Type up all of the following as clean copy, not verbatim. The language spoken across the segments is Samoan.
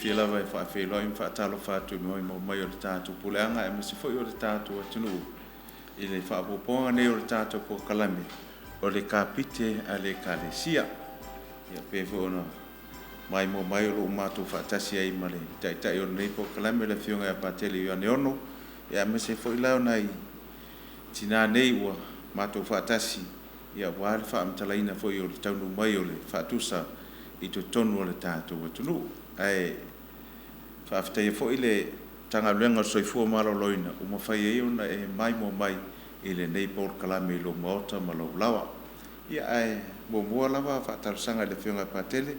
fiafia lava e faafeiloai ma faatalofa atu i le maimoa mai o le tatou puleaga aemaise foi o le tatou atunuu i le faaopoopoga nei o le tatou polokalame o le Kapite a le Ekalesia. Ia pei foi ona maimoa mai o lo o matou faatasi ai ma le Taitai o lenei polokalame le Afioga ia Patele Ioane Ono, ia aemaise foi la o nai tinã nei ua matou faatasi aua le faamatalaina foi o le taunuu mai o le faatusa i totonu o le tatou atunuu. Ae faafetaia foi le Matagaluega o le Soifua Maloloina ua mafai ai ona e maimoa mai i lenei polokalame i lou maota ma lou laoa. Ia ae muamua lava faatalosaga i le Afioga ia Patele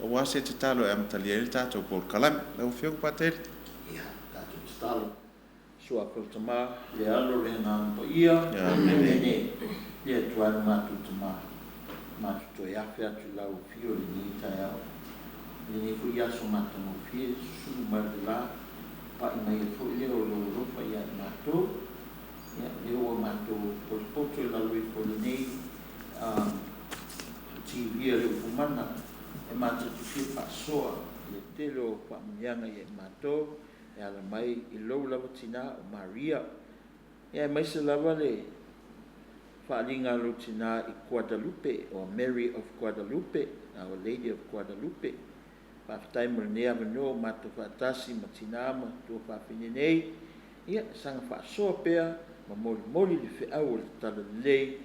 aua se tatalo e amatalia ai le tatou polokalame. Lau Afioga Patele. Ia, tatou tatalo. Suafa o le Tama, le Alo, le Agaga Paia. Amene. Le Atua e lo matou Tama, matou toe afe atu i lau Afio i lenei taeao, i lenei foi aso matagofie, susunu mai o le la, pa'i mai ai foi lea o lou alofa ia i matou. Ia, lea ua matou potopoto i lalo ifo o lenei TV a le Upu Mana e matou te fia faasoa i le tele o faamanuiaga ia i matou, e ala mai i lou lava tinã o Maria, ia aemaise lava le faaaliga a lou tinã i Guadalupe, or Mary of Guadalupe, Our Lady of Guadalupe. Faafetai mo lenei avanoa ua matou faatasi ma tinã ma tuafafine nei, ia saga faasoa pea ma molimoli le feau o le Talalelei,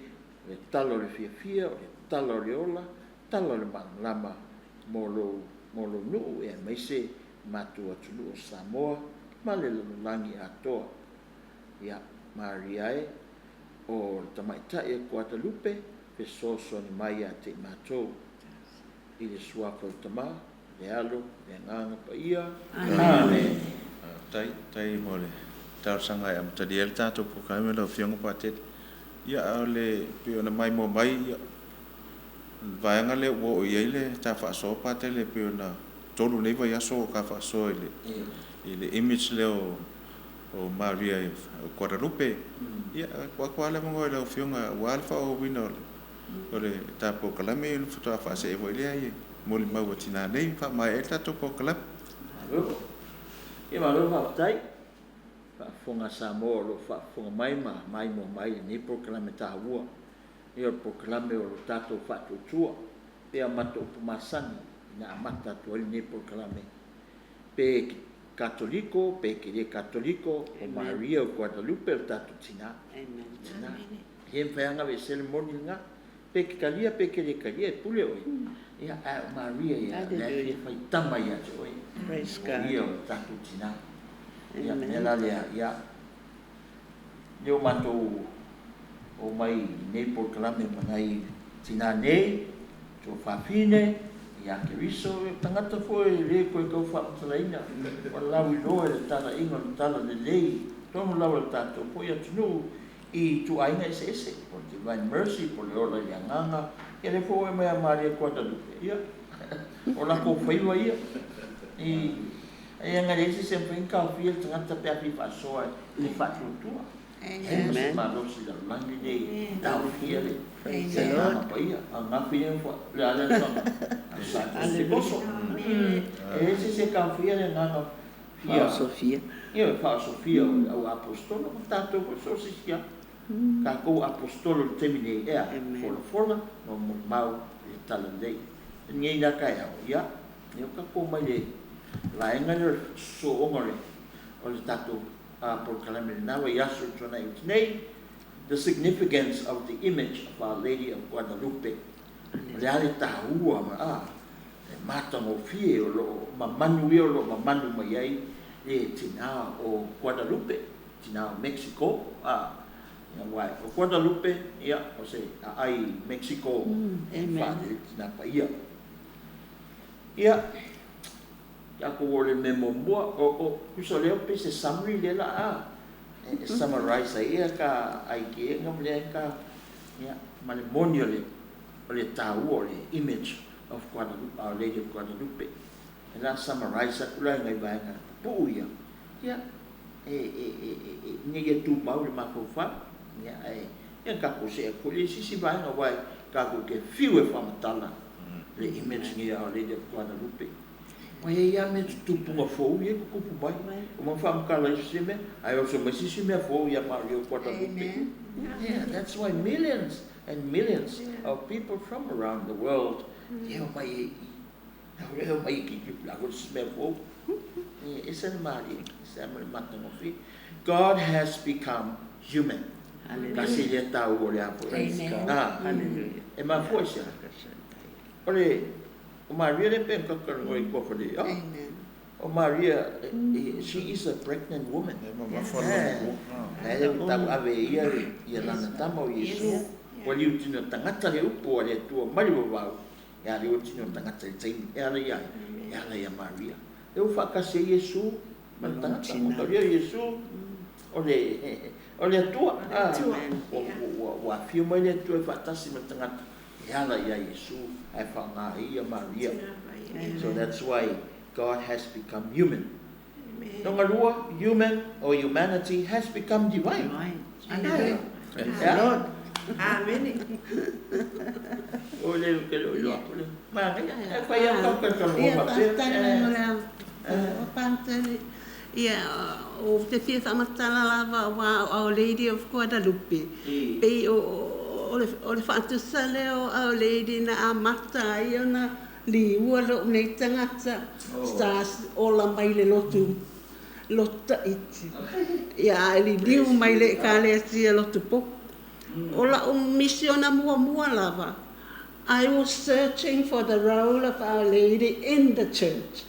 o le tala o le fiafia, o le tala o le ola, tala o le malamalama mo lou, mo lou nuu, ia aemaise matou atunuu o Samoa ma le lalolagi atoa. Ia, Maria e, o le tamaitai o Guadalupe, fesoasoani mai ia te i matou. I le Suafa o le Tama, le Alo, le Agaga Paia. Amene. Faafetai, faafetai mo le talosaga e amatalia ai le tatou polokalame lau Afioga Patele. Ia, a o le pei ona maimoa mai, ia, o le vaega lea ua oo i ai le ta faasoa Patele pei ona 3 nei vaiaso o ta faasoa i le image lea o Maria o Guadalupe. Ia, e tuu atu lava le avanoa i lau Afioga aua le faaauauina o le ta polokalame ona faatoa faasee foi lea i molimau a tinã nei ma faamaea ai le tatou polokalame. Malo. Ia malo faafetai. Faafofoga a Samoa o lo o faafofoga mai ma maimoa mai i lenei polokalame taua. Ia o le polokalame o lo tatou faatuatua pea matou upu masani ina amata atu ai lenei polokalame. Pe e Katoliko, pe e te le Katoliko, o Maria o Guadalupe o le tatou tina. Tina. E le mafai lava ona aveesea le moni lena. Pe e te talia pe e te le talia, e pule oe. Ia, ae o Maria ia, o la e fia faitama ia te oe. O ia o le tatou tina. Ia, o le mea la lea, ia, lea ua matou omai i lenei polokalame ma nai tinã nei, tuafafine, ia Keriso, o tagata foi e le toe tau faamatalaina, ua lauiloa i le talaiga o le talalelei i totonu lava o le tatou foi atunuu i ituaiga eseese, po o le Divine Mercy, po o le Ola i le Agaga, ia lea foi ua e mai ia Maria Guadalupe, ia, o latou faiva ia i Ai ana leai se isi e mafai ona taofia le tagata pe a fia faasoa i le faatuatua. Leai ma se malosi i le lalolagi lenei e taofia le Agaga Paia. A o gafi lea le a le asoga a Sa Tusi. E leai se isi e taofia le Agaga fia Ioe, faaosofia o le au aposetolo ma tatou foi so o se isi lava. Tatou aposetolo i le taimi nei, e a? Folafola ma molimau i le Talalelei. I lenei la taeao, ia, Lea ua tatou omai i le vaega lea o le sosooga o le tatou polokalame i lena vaiaso ua tuanai atu nei, The Significance of the Image of Our Lady of Guadalupe. O le a le taua ma le matagofie o lo o mamanu ia o lo o mamanu mai ai le tina o Guadalupe, tina o Mexico. Aua o Guadalupe, ia, o se aai Mexico e faalele tina paia. Ia, tatou oo i le mea muamua, o, o, tusa o lea pei se summary lea la a, e summarize ai ia ka idea ma lea ka, ia, ma le moni o le, o le taua o le image of Guadalupe, Our Lady of Guadalupe. E la summarize atu la i nai vaega pupuu ia, ia, e, e, e, e, ina ia tumau i le mafaufau, ia, ae, ia tatou see atu foi i le isi vaega, aua tatou te fiu e faamatala le image nei a Our Lady of Guadalupe. Ua i ai lava mea tutupuga fou ia e tutupu mai. Uma ona faamatala ifo se mea, ae oso mai se isi mea fou ia Maria o Guadalupe. Yeah, that's why millions and millions of people from around the world e omai ai i i. E omai i i i se mea fou. E ese le malie, ese ma le matagofie. God has become human. Tasi lea taua o le a foi. Ah, e mafua i se aha? O le, o Maria lea pei ona tatou talanoa i tua fale, oh, o Maria, she is a pregnant woman. E tau ave e ia ia lana tama o Iesu. Ua liutino tagata le upu a le Atua mai le vavau, e a liutino tagata i le taimi, e ala ia ai, e ala ia Maria. Lea ua faatasi ai Iesu ma le tagata, ua talia Iesu o le, o le Atua. Ua afio mai le Atua e faatasi ma le tagata. E ala ia Iesu ae faaaoga ai ia Maria. So that's why God has become human. Lona lua, human or humanity has become divine. Amen. Amene. O le ke lo iloa atu le. Manaia. E fai a tau ka tau Ia, ma pea. faafetai mai mo le ava. O Pātali, ia, ou te fia faamatala lava aua o Our Lady of Guadalupe. Pei o, o le, o le faatusa lea o Our Lady na amata ai ona liua lou nei tagata sa ola mai le lotu lotu Tahiti. Ia, ae liliu mai le Ekalesia Lotu Popo. O la'u misiona muamua lava, I was searching for the role of Our Lady in the church.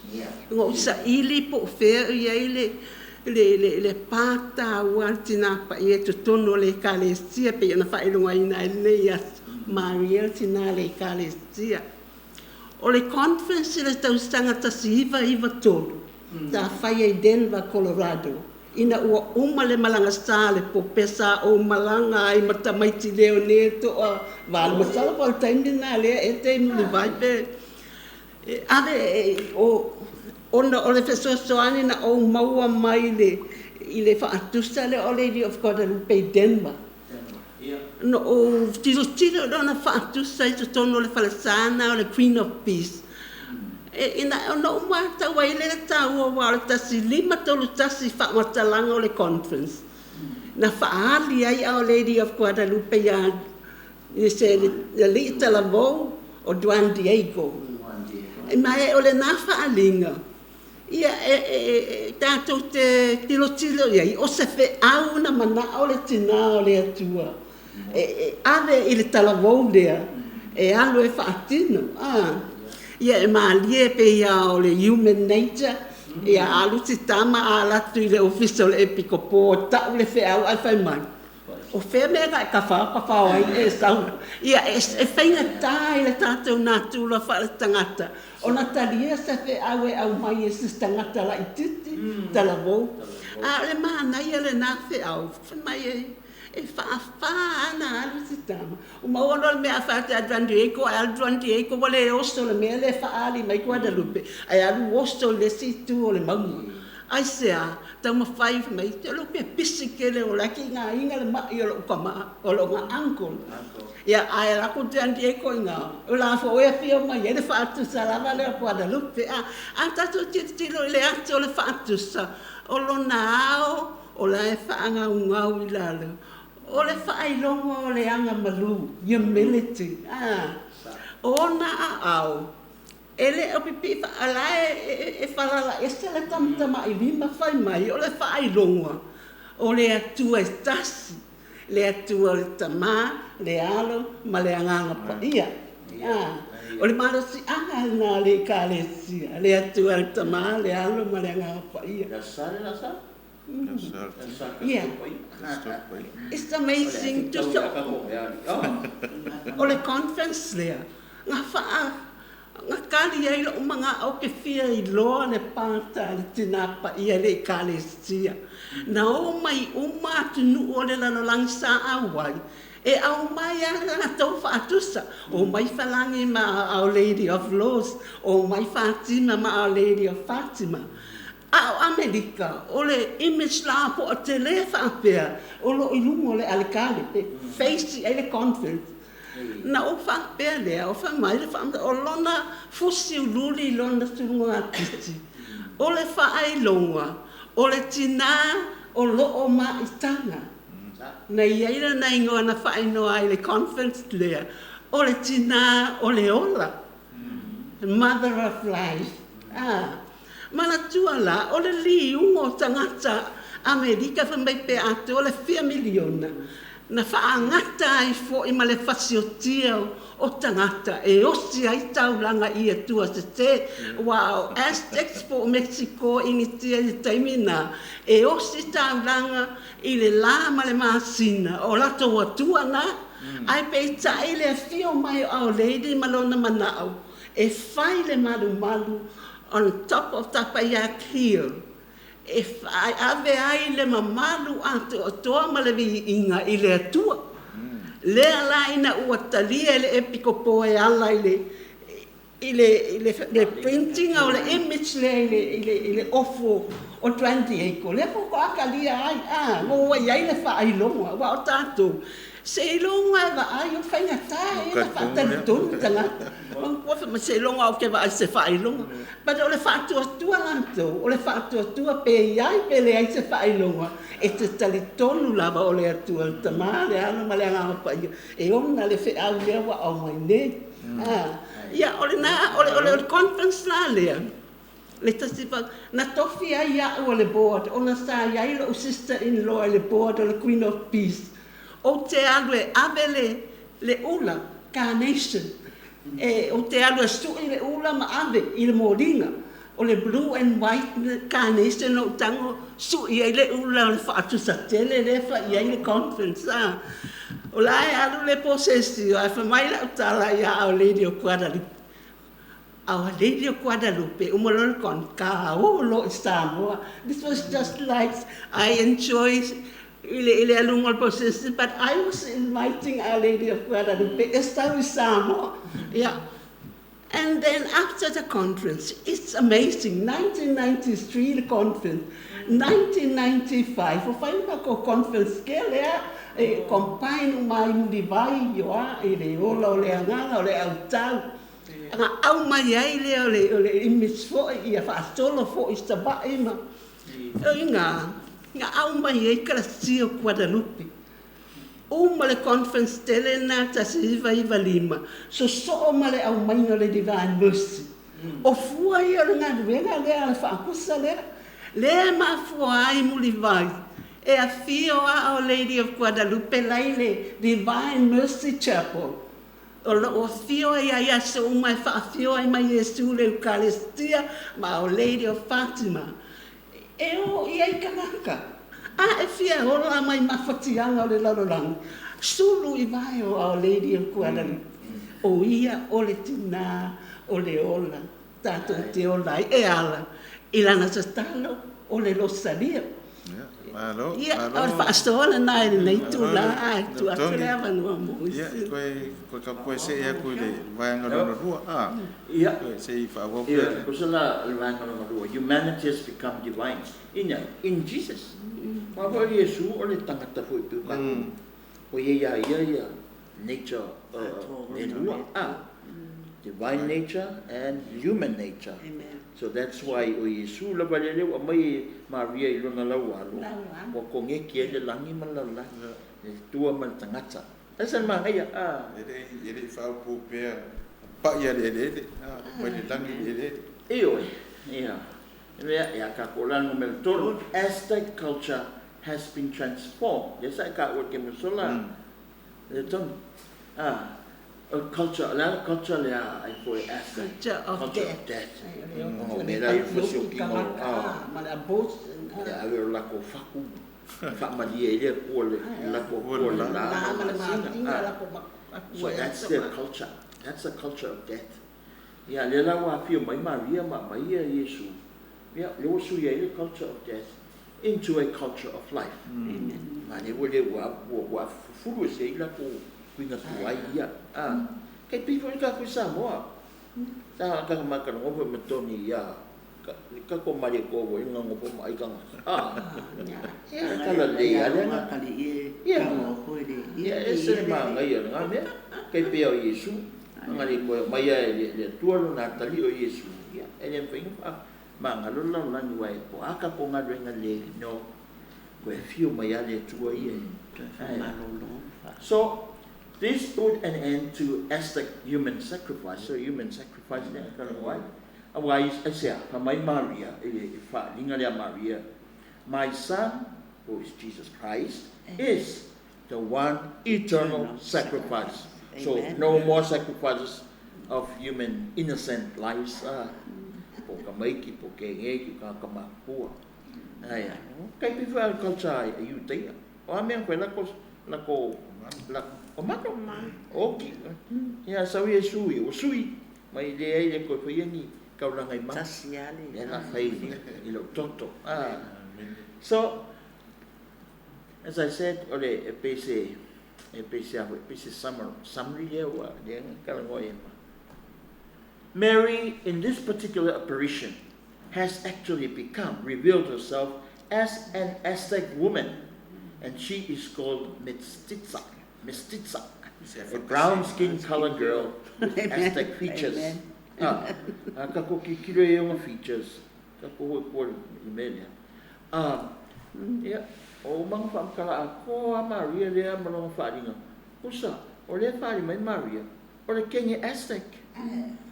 Na ou saili po o fea o i ai le, le, le, le pa taua a le Tinā Paia i totonu o le Ekalesia pei ona faailogaina ai lenei aso, Maria le Tinā a le Ekalesia. O le conference i le tausaga 1993 sa faia i Denver, Colorado, ina ua uma le malaga sa a le Pope sa ou malaga ai ma tamaiti Leone toa valu, masalo po o le taimi lena lea e te i Mulivai pe e ave o ona o le fesoasoani na ou maua mai le i le faatusa lea o Lady of Guadalupe i Denver. Na ou tilotilo i lona faatusa i totonu o le falesa lena o le Queen of Peace. E, ina, ona ou matau ai lea i le taua aua o le 1531 faamatalaga o le conference na faaali ai Our Lady of Guadalupe iā i se alii talavou o Juan Diego. Ma e o lena faaaliga Ia, e tatou te tilotilo i ai, o se feau na manao le Tinā o le Atua e ave i le talavou lea e alu e faatino. A, ia, e malie pei lava o le human nature, ia alu si tama a alu atu i le ofisa o le Epikopo e tau le feau ae fai mai, O fea mea na e tafao ai e sau? Ia, e faigata i le tatou natura faaletagata ona talia se feau e aumai e se tagata laitiiti, talavou. A o le manaia lena feau, fai mai e faafa ana alu si tama. Ua maua loa le mea a fai atu ia Juan Diego, ae alu Juan Diego ua le oso le mea lea e faaali mai Guadalupe, ae alu oso i le isi itu o le mauga. Aisea? Taumafai fai mai, te lou pea pisi tele o la e kigaina le ma'i o lo'u tama, o lona uncle. Ia, ae alu atu Juan Diego i ina, o la foi e afio mai ai le faatusa lava lea o Guadalupe. A, a tatou tilotilo i le atu o le faatusa, o lona ao o la e faagaugau i lalo, o le faailoga o le agamalu, humility, a, o ona aao, E le o pipii faa-la e falala ese le tamatamailima fai mai o le faailoga o le Atua e tasi, le Atua o le Tama, le Alo ma le Agaga Paia. O le malosiaga lena o le Ekalesia, le Atua le Tama, le Alo ma le Agaga Paia. Yeah. It's amazing to so o le conference lea na faa na kali ai lo'u mana'o ke fia iloa le pata a le Tinā Paia i le Ekalesia. Na o mai uma atunuu o le lalolagi sa auai e aumai a le latou faatusa, omai Falagi ma Our Lady of Lourdes, omai Fatima ma Our Lady of Fatima. A o Amerika, o le image lapoa tele faapea o lo o i luga o le aletale e face i ai le conference. Na ou faapea lea, o fai mai le o lona fusi uliuli i lona sulugatiti, o le faailoga o le tinā o loo maitaga. Na i ai lona igoa na faaigoa ai i le conference lea, o le tinā o le ola, mother of life. Manatua la, o le liuga o tagata Amerika fai mai pe atoa le fia miliona, na faagata ai foi ma le fasiotia o tagata e osi ai taulaga i Atua sese, aua o Aztecs po o Mexico, Initia i le taimi lena, e osi taulaga i le la ma le masina, o latou atua na. Ae peitai le afio mai o Our Lady ma lona manao e fai le malumalu on top of Tepeyac Hill, e ave ai le mamalu atoatoa ma le viiga i le Atua. Lea la ina ua talia e le epikopo e ala i le printing o le image lea i le ofu o Juan Diego, lea faatoa talia ai, ua i ai le faailoga, aua o tatou seiloga e vaai o faigata ia na faatalitonu tagata. Manatua seiloga ou te vaai i se faailoga. But o le faatuatua latou, o le faatuatua pe i ai pe leai se faailoga, e te talitonu lava o le Atua le Tamā, le Alo ma le Agaga Paia e ona le feau lea ua aumai nei. Ia, o lena, o le conference la lea, le tasi na tofi ai au o le board, ona sa i ai lou sister in law i le board o le Queen of Peace. Ou te alu e ave le ula, carnation, e ou te alu e sui le ula ma ave i le moliga. O le blue and white carnation ou tago sui ai le ula o le faatusa tele lea fai ai le conference. O la e alu le posesio, ae fai mai lau tala ia Our Lady of Guadalupe. Our Lady of Guadalupe, uma loa le con, ka o lo i Samoa. This was just like, I enjoy i le aluga o le posesio, but I was inviting Our Lady of Guadalupe e sau i Samoa. Yeah. And then after the conference, it's amazing, 1993 the conference, 1995, o fai ma ko conference ke lea, e combine uma ai Mulivai, ioa, i le ola o le agaga o le autau. Aga au mai ai lea o le image foi, ia faasolo foi i Savaii ma. O inga, nga au mai ai kalasia o Guadalupe. Uma le conference tele na 1995, sosoo ma le aumaiga o le Divine Mercy. O fua ia o le galuega lea a le faakusa lea. Lea mafua ai Mulivai. E afio a Our Lady of Guadalupe lai le Divine Mercy Chapel. O loo afio ai ai aso uma e faafio ai mai Iesu le Eukaristia ma Our Lady of Fatima. E o i ai tagata. A e fia ola mai mafatiaga o le lalolagi. Sulu i vae o Our Lady of Guadalupe. O ia o le tinā o le ola. Tatou te ola ai e ala i lana tatalo o le losalia. Malo, Ia, malo. o le faasoa lena i lenei tula, ae tuu atu Tony. le avanoa mo Ia, isi. koe ka koe se ia koe le vaega lona lua. Koe se i whaawau pea. Ko se la le vaega lona lua. Humanity has become divine. Ina, in Jesus. Ma foi Iesu o le tagata foi pe ka. O ia ia ia ia nature e lua. Divine nature and human nature. Amen. So that's why o Iesu lava le leu aumai Maria i lona laualo. Laualo. Ua kogeki ai le lagi ma le lalolagi. Le Atua ma le tagata. Ese le manaia. E le whaaupu pea. Pa ia le ele ele. Mai le langi le ele ele. Ioe, ia. Mea, ia ka ko la numero tolu. Aztec culture has been transformed. Yes, I ka ua ke musola. Le tonu. A culture, la culture le a ai foi Aztec. Culture of Culture death. of death. Ai, o le Oh, o le me la fo si o kinga o, tagata, ma le abortion. Ia ave o lako faku. Whaamalia i lea kua le lako kua le la. La ma le matinga la ko So that's their culture. That's the culture of death. Ia, le la ua afio mai Maria ma mai ia Iesu. Ia, le ua sui ai le culture of death into a culture of life. Ma le ua le ua fufulu e se i lako kuinga tuai ia. Kei pei foi ka kui Samoa. Sa ka makana ngopo ma toni ia. Ka ko mari ko wo inga ngo po mai ka ah ka la le ya le nga kali e Ia. ka mo ko le ia e se ma nga ia nga mea kai pe o Yesu nga le ko mai ia le le tua lo na tali o Yesu ia e le fai fa ma nga lo la la ni wai ko aka ko nga le nga le no ko e fiu mai ia le tua ia. Malolo. So this put an end to Aztec human sacrifice. So human sacrifice ne ka lo wai. Awa i se ka mai Maria e le fa linga le Maria. My son, who is Jesus Christ, is the one eternal sacrifice. So Amen. no more sacrifices of human innocent lives. Po ka mai ki po ke nge ki ka ka makua. Ai. Kai pi fa culture ai i te. O a mea koe la ko la ko la o mano. O ki. Ia sa i sui, o sui. Mai le ai le ko fai ni kau la ngai ma. Tasi ale. Le la fai i lo toto. Ah. So as I said, ole e pese e pese a pese summer summary le wa le ka la ngoi ma. Mary, in this particular apparition, has actually become, revealed herself as an Aztec woman, and she is called Mestitza, Mestitza, a brown skin colored girl with Aztec features. Amen. Ah, ah, ka ko ki kiro e nga features, ka ko hoi ko i melia. Ah, ia, o mga whaamkala a ko a Maria lea malonga whaaringa. Kusa, o le whaari mai Maria, o le kenge Aztec.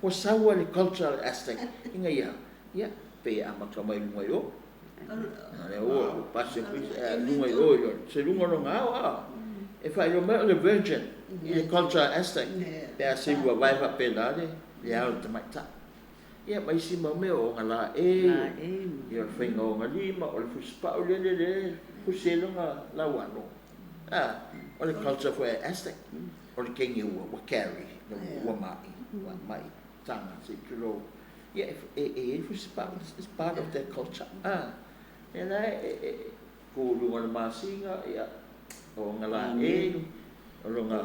O saua le culture Aztec. Inga ia, ia, pe a maka mai lunga i o. Le o, o pase kui, lunga i o, i se lunga lo ngā o, a. E whae mai o le virgin, i le culture Aztec. Pe a se ua vai wha pe la le, le ao te mai ta. Ia, mai si mau mea o ngā la e, La e. ia o le whainga o ngā lima, o le fusipao le le le, fuselo ngā lauano. Ah, o le culture fo e Aztec. O le kenge ua, ua carry, no, ua mai, ua mai, tanga, se tulo. Ia, e, e, e, e fusipao, it's part of their culture. Ah, e la e, e, ko lunga le masinga, ia, o ngā la e, o longa,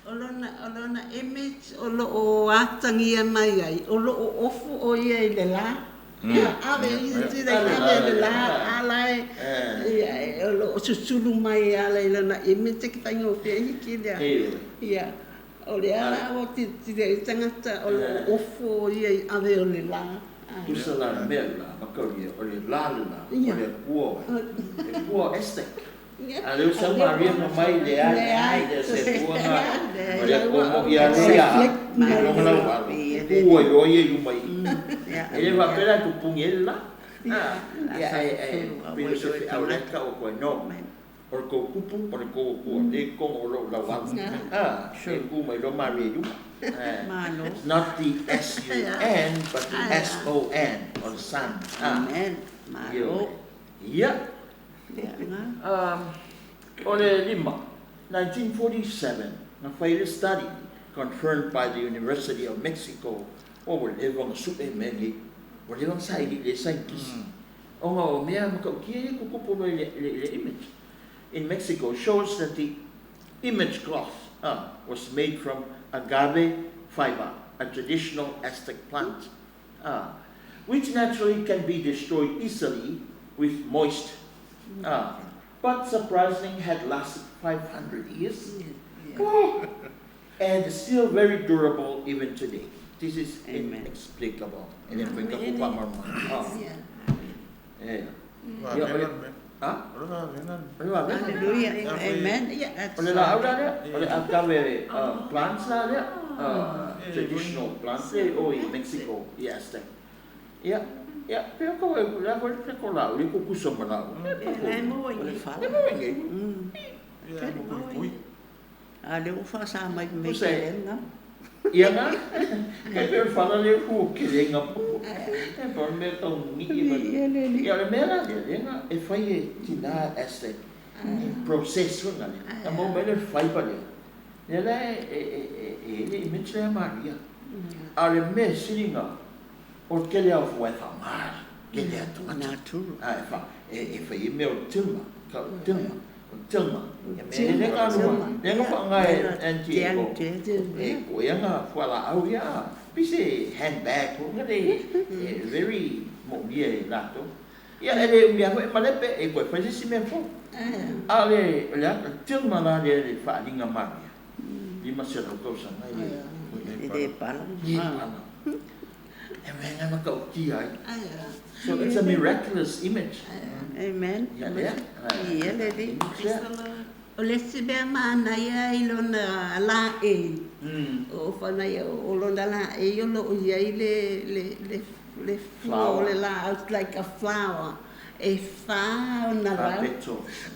O lona image o lo o atangia mai ai, o lo o ofu o ia i le la. Ia, ave i te le ave le la, ala e, ia, o lo o susulu mai ala i lona image ki whainga o pia hiki lea. e, Ia, o le ala o ti ti le tangata o lo o ofu o ia i ave o le la. Ah. Kusa la mea la, makau ia, o le la le la, o Ia. le kua, le kua Aztec. Ia. A leu sa Maria ma mai le ai, Le ai. le se pua nga, Le o le komo ia le ia, Reflect le longa lau alo, kua i o ia i umai. Ia. E le wapera tu pungi e la. Ah, ia e e Ia. pe se fe au le ka o koe no. O le kou kupu, o le kou kua, le kongo o lo lau alo. Ah, e ku mai lo Maria i uma. Eh, Malo. It's not the S-U-N, but the S-O-N, or the sun. Ah, Amen. Malo. ia. Ia nga. O le lima, 1947, na whai le study confirmed by the University of Mexico o ua leva nga su'e mea nei, ua leva nga saili le scientist. O nga o mea makaukia ia kukupu loa i le image. In Mexico shows that the image cloth was made from agave fiber, a traditional Aztec plant, which naturally can be destroyed easily with moist, but surprisingly had lasted 500 years. Oh, and still very durable even today. This is Amen. inexplicable. And then we go Ah, Ia. yeah. Wa Ia, vena o le- me. Ah, O le va vena. o le va vena. Hallelujah. Amen. Ia. That's O le la au la lea, o le agave plants la lea, traditional plants le o i Mexico, i Aztec. Ia, ia, pea ko e la ko le ko la, le ko kusa ma la. Le mo i. O le fala. Le mo ngai. Ia mo kui kui. A le o fa sa mai me Kusa e. ke nga. Ia nga, kai pe fala le ku ke le nga pu. E pa me tau ni i ma. Ia le le. Ia le mea la le le nga e fai e tina Aztec. E processo nga le. A mo me le fai pa le. Le la e e e e le image le Maria. A le me siringa o ke le au fua e wha ke le atu atu. Naturu. A e wha, e e whai e mea o tilma, ka o tilma, o tilma. E le ngā lua, le ngā wha ngā e anti e ko. E ko ia ngā fua la au ia. Pei se handbag foi lea e very moomia e latou. Ia, e le umi lava foi e malepe, e toe fai se isi mea fou. A o le, o le a, le tilma la lea i le faaaliga Maria, 500 tausaga e le, E le pala. E le pala. E mea na matautia ai. So it's a miraculous image. Amen. Ia lea. Ia le alii. O le isi mea manaia i lona laei, o whanaia o lona laei o loo i ai le, le, le, le fua o le laau, like a flower, e fa ona lau.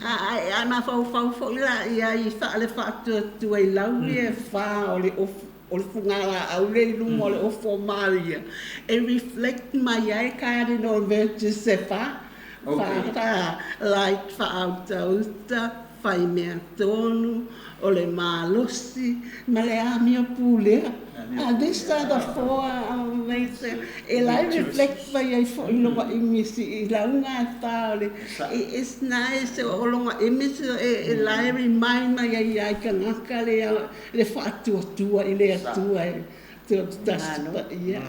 A, a, a mafaufau foi la ia i wha le faatuatua i lau e fa o le ofu, o le fugalaau le i luga o le ofo o Maria, e reflect mai ai cardinal virtues e fa, fa, like faautauta, faimea tonu, o le malosi, ma le amio pulea. And these are the four amazing. E lai reflect mai ai foi loga imisi i lauga e fa o le, it's nice o loga imisi e lai remind mai ai ai kangaka le le faatuatua i le Atua e tasi paia. Ia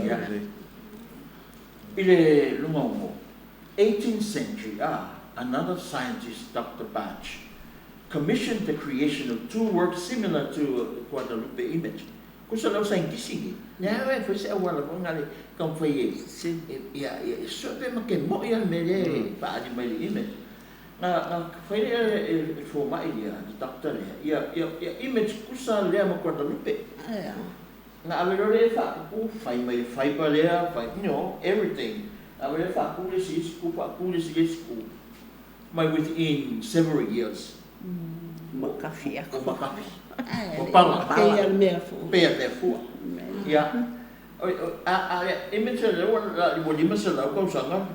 le alii. I le luga o 18th century, another scientist, Dr. Bach, commissioned the creation of two works similar to the Guadalupe image. Kusa lau scientist ni. Nea e fai se auala foi ngale taumafai e ia ia e sue pe ma ke mo'i a le mea lea e faaali mai le image. Na na fai lea e fomai ia le doctor lea ia ia ia image kusa lea ma Guadalupe. Na ave loa lea e faapupu fai mai le fiber lea fai you know everything. Na ave lea faapu le isi isi ku faapu le isi isi ku mai within several years. Ua kafi aku. Ua makafi. Ua pala. Pei a le mea fua. Pei a le mea fua. Ia. A a le image lea ua ua 500 tausaga.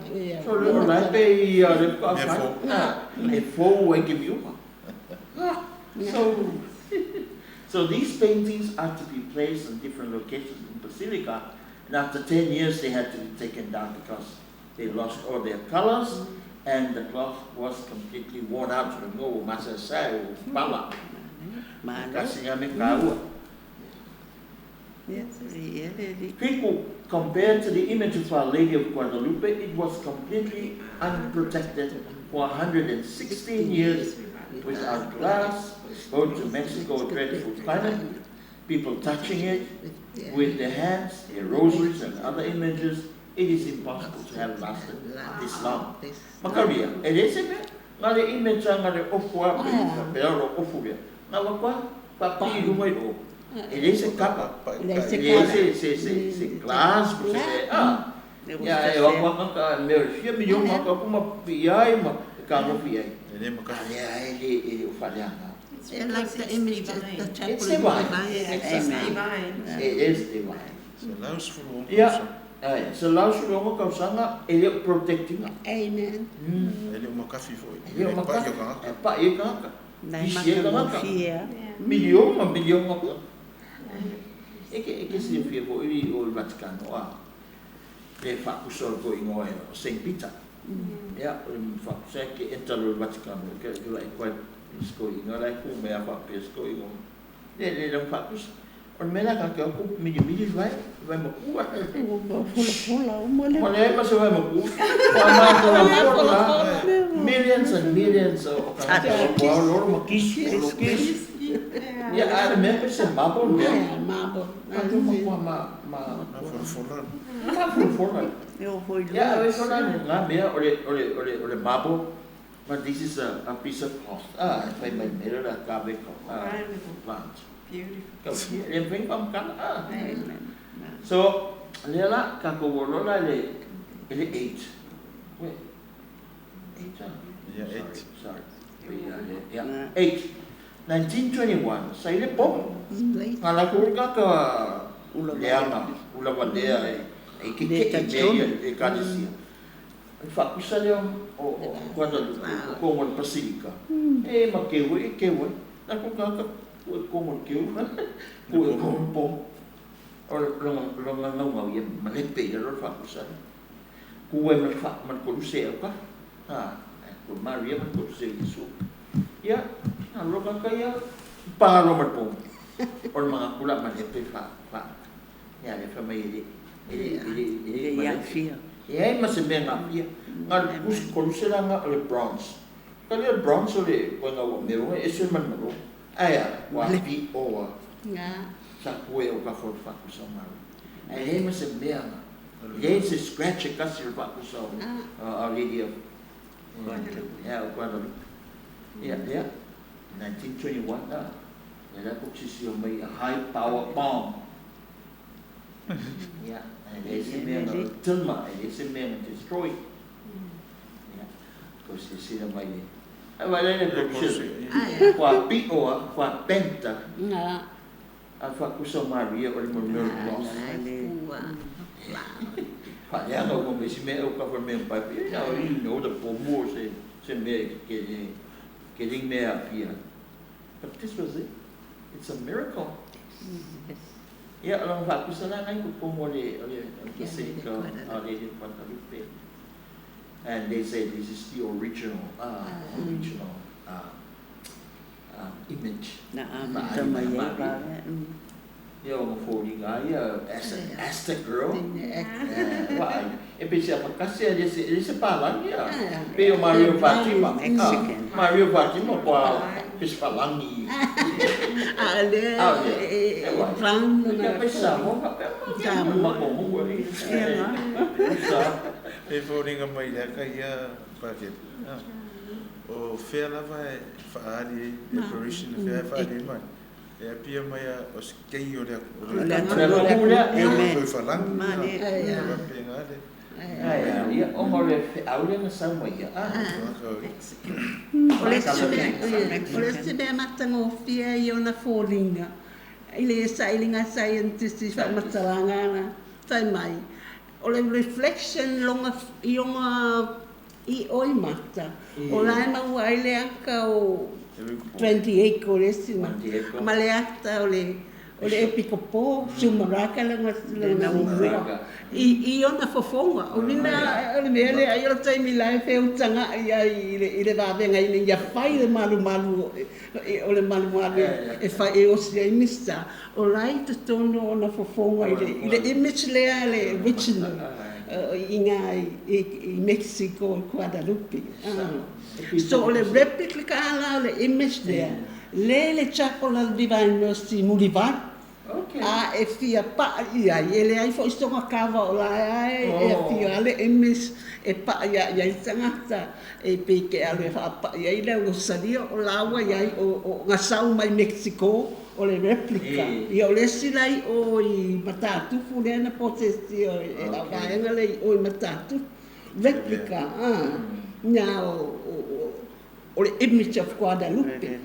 So le o la e pei ia le faatoa fai. E fou ai ke miuga. So so these paintings are to be placed in different locations in Basilica, and after 10 years they had to be taken down because they lost all their colors and the cloth was completely worn out. So ngo ua masaesae ua pala. Malo. Kasi nga me kaua. Ia le alii. People, compared to the image of Our Lady of Guadalupe, it was completely unprotected for 116 years without glass, exposed to Mexico dreadful climate, people touching it with their hands, their rosaries and other images. It is impossible to have lasted this long. Makaria, e le se mea, nga le image a nga le ofu a pe, pe aro ofu lea. Nga wa kwa, pa pa i lunga i o. E le se kapa, E le se e le se, se, se, se glass, po se mea, ah. Ia e wa kwa nga ka mea o le fia miliona ka kuma pi ai ma e ka ngofi ai. E le makafi. A lea e le, e le o whaleanga. I like the image at the chapel. It's divine. It's divine. It is divine. 116 Ia, tausaga. ai, 116 tausaga e le o protect ina. Amen. E le o makafi foi. E le o E pa'i makafi. o kagaka. E pa'i e kagaka. Nai Isi e kagaka. matagofie a. Miliona, miliona kua. E ke, e ke silafia foi o le Vatikano a le faakusa o le toeaiga o Saint Peter. Ia, o le faakusa e ke enter loa i le Vatikano, ke ke la e koe se toeaiga la e ku mai a faapea se toeaiga. Le le le faakusa. O le mea la ka ke o ku milimili le vae, le vae makua. Ua folafola uma le. Ma leai ma se vae makua. Ua matou la millions and millions o tagata o koa o lolo ma kisu, o lo kisu. Ia, a le mea pe se marble mea. Yeah, marble. Ma tu ma kua ma ma Na folafola. ma folafola. E o hoi Ia, lua. o ifo la ngā mea o le o le o le o le marble. But this is a piece of cloth. Ah, e fai mai mea la ka ve ko. Ah, plant. Beautiful. Ka fia, le fai pa mkana. Ah. Amen. So, lea la ka ko wolo la le le 8. Wait. 8 ah. Ia, Sorry, 8. Sorry. Yeah, yeah. 8. 1921, sa ile pomo. Nga la ku ka ka Ula leanga, ula valea e e ke Le ke e talitonu. mea ia e kalesia. O le faakusa lea o o Guadalupe, o kongo le Basilica. E ma keu e keu e. Na ku ka ka ku e kongo le keu, ku e kongo le pomo. O le longa longa ngaungau ia malepe ia lo le faakusa lea. Ku e ma le fa ma le koluse au ka. Ha, ko Maria ma le koluse Iesu. Ia, na lo ka ka ia palo ma le pomo. O le mangakula malepe fa fa. Ia lea fai mai e le e le e le e le le i aafia. E leai ma se mea na aafia. Na o le pusi koluse la na o le bronze. Ka le bronze o le koena ua mea e ese ma le malo. Ae a, ua pio a. Sa pue o ka fo faakusa o Maria. Ae leai ma se mea na. Leai se scratch e kasi o le faakusa o Our Lady of ia o Guadalupe. Ia, ia, 1921, a. Lea la kou silasila mai a high power bomb. Ia, e leai se mea na tuma, e leai se mea na destroy. Ia, kou silasila mai le. Ai vai le kou silasila. Kua pio a, kua penta. A faakusa o Maria o le mo le cross. Faaleaga uma mai si mea o government pipe. Ia, you know, the pomu se se mea ke ke ling mea apia. But this was it. It's a miracle. Ia, o lona faakusa la nai totonu o le o le Basilica of Our Lady of Guadalupe. And they say this is the original original image. Na amata mai ai vave. Ia, o foliga ia as an Aztec girl. Vaai. E pei se afakasi a le se palangi ia. Pei o Maria Fatima. Mexican. Maria Fatima kua pe se palangi. A le e brown Ia pe Samoa faapea. Samoa. Makomu ai. E foliga mai le aka ia Pakete. O fea lava e faaali ai apparition e fea e faaali ai mai. E apia mai a o se kei o le o Le atunuu lea. E o le falangi. Male. E faapena le. Ai, ia, ona o le feau lea na sau mai ia. O le se mea matagofie i ona foliga i le sailiga saienitisi faamatalaga na fai mai o le reflection loga i ona i oi mata o la e maua ai le aka o 28 o le isi ma ma le ata o le epikopo Sumaraka lona lona i ona fofoga o lina o le mea lea ai o le taimi la e feutaga'i ai i le vavega ina ia fai le malumalu o le malumalu e fai e osi ai misa o la i totonu o ona fofoga i le image lea le original i ngā i Mexico i Guadalupe. So o le replica la o le image lea le le Chapel of Divine Mercy Mulivai. A e fia pa'i ai e leai fo'i soga kava o la e e afio ale image e pa'i a'i ai tagata e pei ke alu e faapa'i ai le aulosalia o laua iai o gasau mai Mexico o le replica. Ia o le isi lai o i Matatufu lea na posesia e au vaega le i o i Matatufu replica nya o le image of Guadalupe.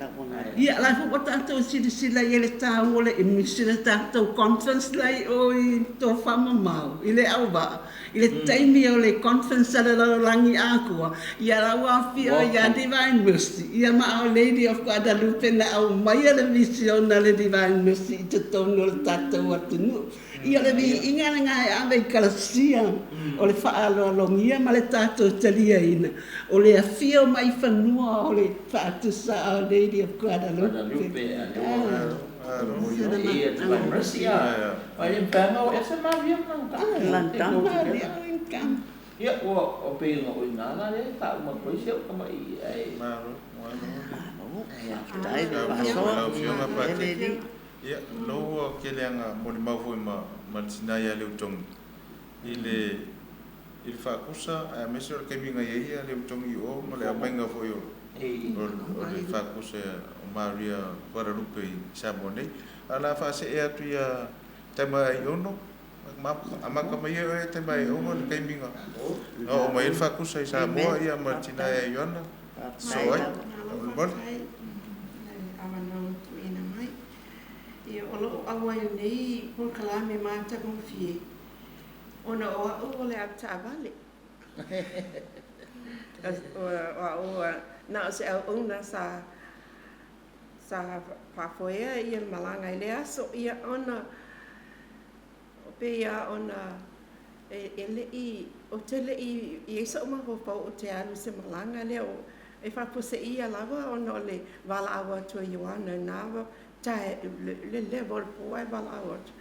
Ia la fo tatou silasila i le tāua o le image le tatou conference lai o i tofa mamao i le auvaa i le taimi o le conference a le lalolagi akua ia lau afio ia Divine Mercy ia ma Our Lady of Guadalupe na aumaia le vision a le Divine Mercy i totonu o le tatou atunuu. Ia le viiga lagā e ave i kalasia o le faaaloalogia ma le tatou taliaina o le afio mai fanua o le faatusa Our Lady of Guadalupe. Guadalupe, Ia, Divine Mercy, a. Ai le panga o ese Maria Lantau. Maria Lantau. Ia, ua o pe ngo i ngā la le fa uma koi se o kama i ai. Malo, malo. Faafetai le faasoa. Lau Afioga Pate. E le Ia, lau ke leaga mo le mau foi ma le tina ia Leutogi. I le i le faakusa ae aemaise o le taimi na i ai ia Leutogi i o ma le aumaiga foi o o le faakusa o Maria Guadalupe i Samoa nei. A o le a faasee atu ia taima ai ono amata mai ai oe taima ai ono le taimi na oo mai ai le faakusa i Samoa ia ma le tina ia Ioana. So ai, o le mole. Avanoa tuuina mai. Ia, o loo auai lenei polokalame matagofie ona o a'u o le avetaavale. O a'u na o se auauna sa sa faafoea ia le malaga i le aso ia ona o peia ona e le'i ou te le'i i ai so'u mafaufau ou te alu i se malaga lea o e faapuseia lava ona o le valaau atu a Ioana na tae le leva o le po ae valaau atu.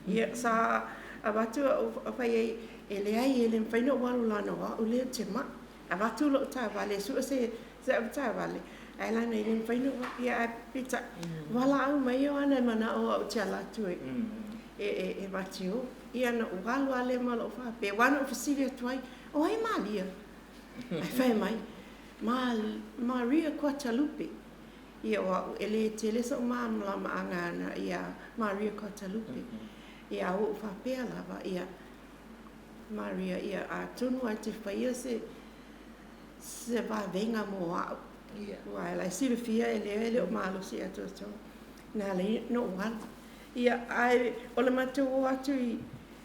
Ia, sa avatu au fai ai, e leai e le mafai ona ou alu leaga o au lea ou te ma'i. Avatu lou taavale e sue se avetaavale, ae leaga e le mafai ona ou alu. Ia ae peitai, valaau mai Ioana e manao au ou te alu atu e ma te o. Ia ona ou alu lava lea ma lou faapea, aua na ou fesili atu ai, o ai Malia? Ae fai mai, Maria Kuatalupe. Ia o au, e le tele sou malamalamaaga ana ia Maria Kuatalupe. Ia a ua ou faapea lava, ia, Maria, ia atonu lava e te faia se se vavega mo au. Aua la e silafia e lea e le o malosi atoatoa. Na ala ai ona ou alu. Ia, ae o le matou o atu i,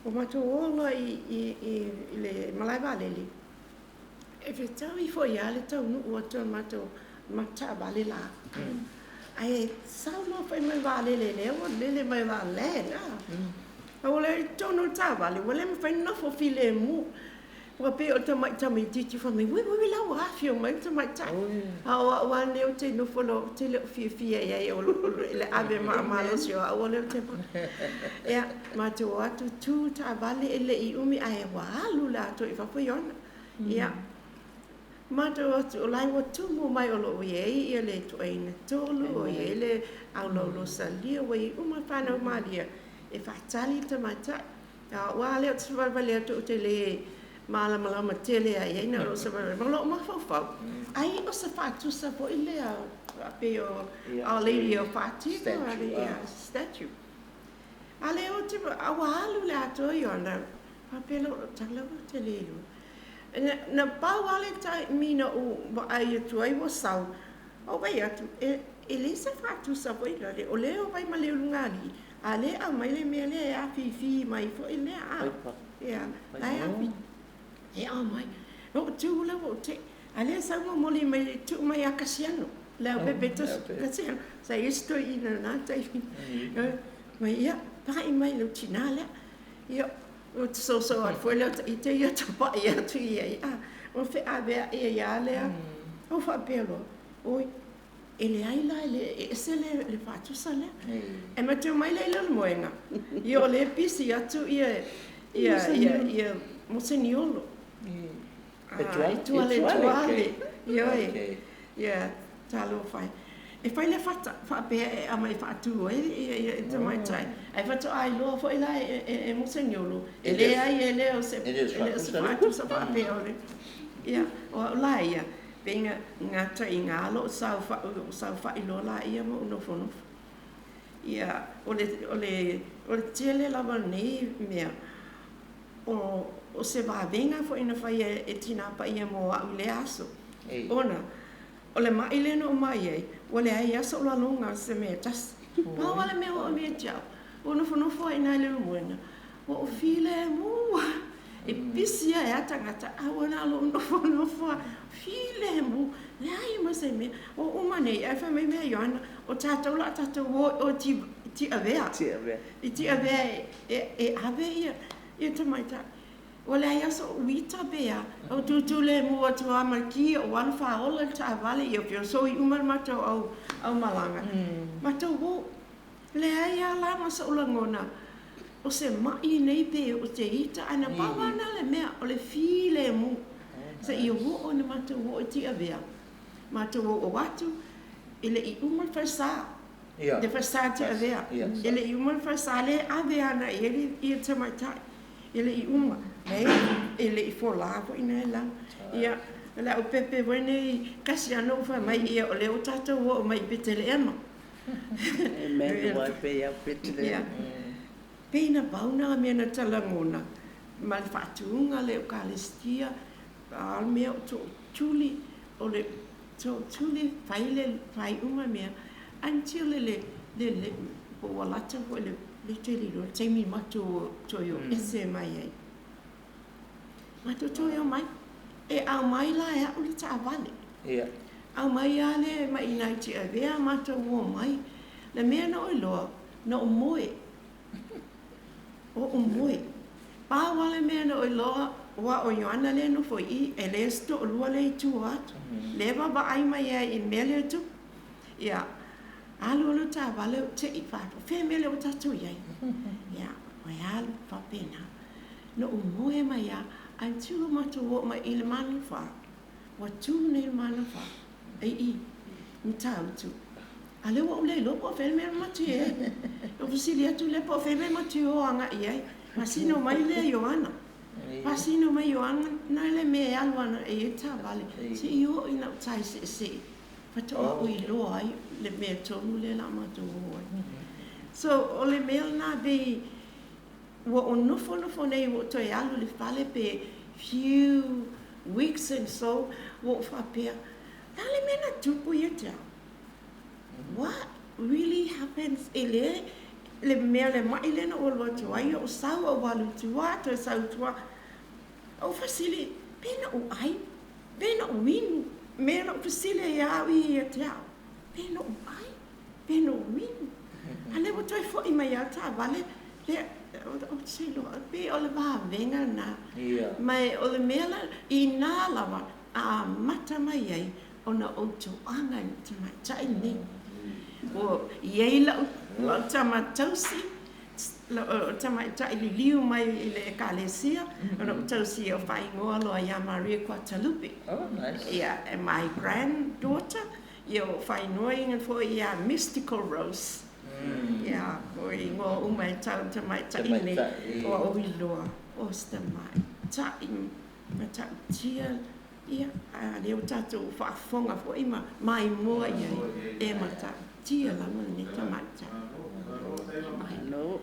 ua matou o loa i, i, i, i le malae vaalele, E fetaui foi lava le taunuu atu o le matou taavale la. Ae sau loa foi ma le vaalele lea ua lele mai o le a land. A ua le i totonu o le taavale ua le mafai ona nofo filemu. Ua pei o le tamai tamaitiiti fai mai, ui ui la ua afio mai le tamaitai. A o au lava lenei ou te nofo loa ou te le o fiafia i ai o le ave malosi o au o lea ou te Ia, matou o atu tu taavale e le i umi ae ua alu le atoa i fafo Ioana. Ia, matou o atu o la e ua tumu mai o lo o i ai ia le tuaina tolu, o i ai le aulaulosalia, ua i ai uma fanau malia e faatali le tamaitai. A o au lava lea ou te savalivali atu ou te le malamalama tele lava i ai, na o lou savalivali ma lou mafaufau, ai o se faatusa foi lea pei o Our Lady of Fatima, statue. A lea ou te, a ua alu le atoa Ioana, faapea lea o lou tala ua te le iloa. Na, na pau lava le taimi na ou vaai atu ai ua sau, ou vaai atu, e, e leai se faatusa foi lale, o lea e vaai ma le ulugalii, a lea e aumai le mea lea e afifi mai foi lea, a, ia, la e afi, e aumai. Na ou tu la ua ou te, a lea e sau momoli mai, tuu mai ia Kasiano, le au pepe Kasiano, sa i ai se toeaina i lena taimi. Mai, ia, pai mai lou tinā lea. Ia, ou te soso atu foi lea ita ia tapa'i atu i ai, a, ua feaveai ai lava lea. Ou faapea loa, oi, e leai la, e le e ese le, le faatusa lea. E matou mai lea i Leulumoega, ia o lea e pisi atu ia, ia, ia, ia Moseniolo. E Tuale, Tuale, ioe, ia, talofa e. E fai le fata, faapea e aumai e faatu ai le tamaitai, ae faatoa iloa foi la e Moseniolo, e leai e le o se faatusa faapea o le... Ia, o au la ia, pei na gata i ina lou saofai loa laia ma ou nofonofo. Ia, o le, o le, o le tele lava o lenei mea, o se vavega foi na faia e Tinā Paia mo au i lea aso, ona o le ma'i lea na ou ma'i ai, ua leai lava sou laloga o se mea e tasi. Pau lava le mea ua umi ia te au, ua nofonofo ai i ina i le Leulumoega, ua ou filemu lava. E pisi lava e a tagata, ae ua na o lou nofonofo lava, filemu, leai ma se mea. Ua uma nei, ae fai mai mea Ioana, o tatou o le a tatou o i o i Tiavea. I Tiavea e ave ia tamaitai. Ua leai lava so'u ita pe a, ou tūtū lemu atu lava ma le ki ou alu fāola i le taavale, ia feosoi uma le matou aumalaga, matou o. Leai lava la ma so'u lagona o se ma'i nei pe o te ita, ae na pau lava na le mea o le filemu seia oo ina matou oo i Tiavea. Matou oo atu e le i uma le falesa, le falesa Tiavea, e le i uma le falesa lea e ave ana i ai le tamaitai. E le i uma, e le i folā foi na e lalo. Ia, o le aupepe foi nei kasi lava na ou fai mai, ia o lea ua tatou oo mai i Peteleema. Ia, pei na pau na mea na talagona ma le faatuga le Ekalesia, a o le mea o tootuli, o le tootuli fai le faaiuga mea until le le le po ua lata foi le le tele loa le taimi matou toe o ese mai ai. Matou toe o mai, e aumai la e au le taavale. Ia. Aumai lava le mai i ina i Tiavea matou o mai. Le mea na ou iloa, na ou moe. Ou moe. Pau lava le mea na ou iloa, aua o Ioana lea e nofo i i, e leai se toalua lea i tua atu. Lea e vaavaai mai ai i le mea lea e tupu. Ia, alu alu le taavale ou te i, o fea le mea lea ua tatou i ai? Ia. Toe alu faapena. Na ou moe mai lava, ae until ua matou oo mai i le Manafā, ua tu nei le Manafā i i Matautu, a o lea ua ou le iloa po o fea le mea na matou i ai. Na ou fesili atu lea po o fea le mea matou te o agai i ai, faasino mai lea Ioana, faasino mai Ioana na le mea e alu agai i ai le taavale, seia oo ina uta i Seesee faatoa ou iloa ai le mea tonu lea o le a matou o ai. So, o le mea lena pei ua ou nofonofo nei ua ou toe alu i le fale pe few weeks and so ua ou faapea, o le a le mea na tupu ia te au? What really happens i le le mea le ma'i lea na ou alu atu ai, ou sau ou alu i tua, toe sau i tua. Ou fesili, pe na ou ʻai, pe na ou inu, mea na ou fesili ai lava au ia ia te au, pe na ou ʻai, pe na ou inu. A o lea ua toe foi mai lava le taavale, lea, ou te iloa, pei o le vavega lena. Ma o le mea la, inā lava a amata mai ai ona ou toaga i le tamaitai lenei. Ua i ai lau tama tausi, lau tamaitai liliu mai i le ekalesia, ona ou tausia o faaigoa loa ia Maria Guadalupe. Oh, nice. Yeah, and my granddaughter, ia ua faaigoaina foi ia Mystical Rose. Yeah, o igoa uma e tau i le tamaitai lenei, ua ou iloa, o se tamaitai matautia. Ia, a o lea ua tatou faafofoga foi ma maimoa i ai, e matautia lava lenei tamaitai. Malo.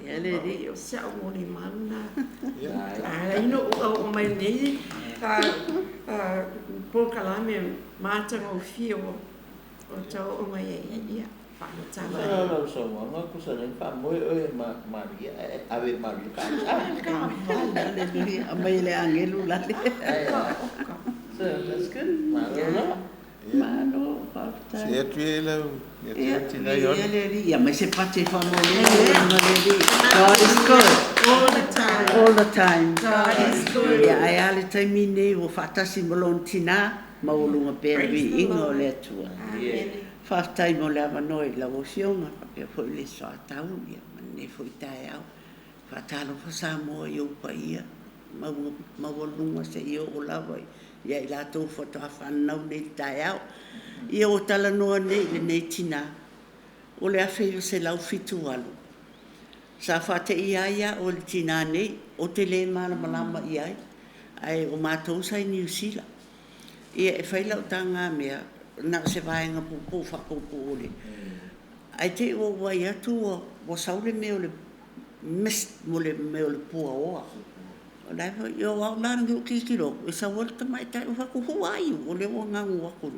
Ia le alii. O si au molimau lena. Ai na ou oo mai lenei polokalame matagofie ua tau oo mai ai. Ia, faamatala ai. Masalo lau saunoaga tusa lea na faamoe oe ma Maria ae ave e Maria le taavale. Aleluia. Aumai e le agelu lale. So that's good. Malo lava. Malo, faafetai. See atu ia i lau Ia, tina Iona. viia le Alii. Ia aumai se pate faamolemole ma le Alii. God is good. All the time. All the time. God is good. Ia, ae a le taimi lenei ua faatasi ma lona tina, maualuga pea le Praise the viiga o Lord. le Atua. Amen. Faafetai mo le avanoa i lau Afioga, faapea foi le soatau ia ma lenei foi taeao. Faatalofa Samoa i ou paia maualuga seia oo lava ia i latou faatoa fanau nei i le taeao. Ia ua talanoa nei i lenei tina o le 1978, sa faateia ai au e le tina nei, ou te le malamalama i ai, ae o matou sa i Niu Sila. Ia e fai lau tagamea, na o se vaega puupuu faapuupuu o le... Ae te i ua ou vaai atu ua sau le mea o le mist mo le mea o le puaoa. O la e foi, ia o au la lenei ou tilotilo atu, e sau ai le tamaitai, ou fai atu, who are you? O lea ua gagu atu.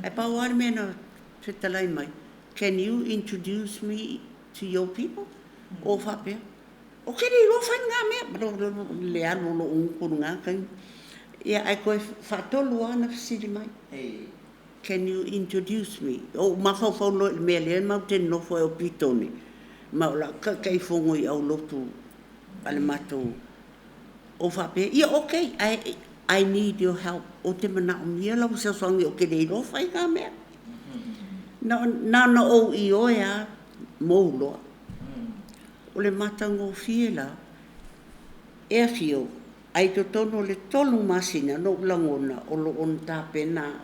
Ae pau lava le mea na fetalai mai, can you introduce me to your people? Ou faapea, ou te le iloa fai lena mea. Le alu o lou gutu i lena taimi. Ia, ae toe faatolu lava ona fesili mai, can you introduce me? Ou mafaufau loa i le mea lea matou te nonofo ai o Petone, ma o lau taitaifono i aulotu a le matou. Ou faapea, ia okay, ae I need your help. Ou te manaomia lau fesoasoani ou te le iloa fai na mea. Na ona ou ioe lava mou loa. O le matagofie la, e afio, ae i totonu o le 3 masina na ou lagona o lo o tapena au.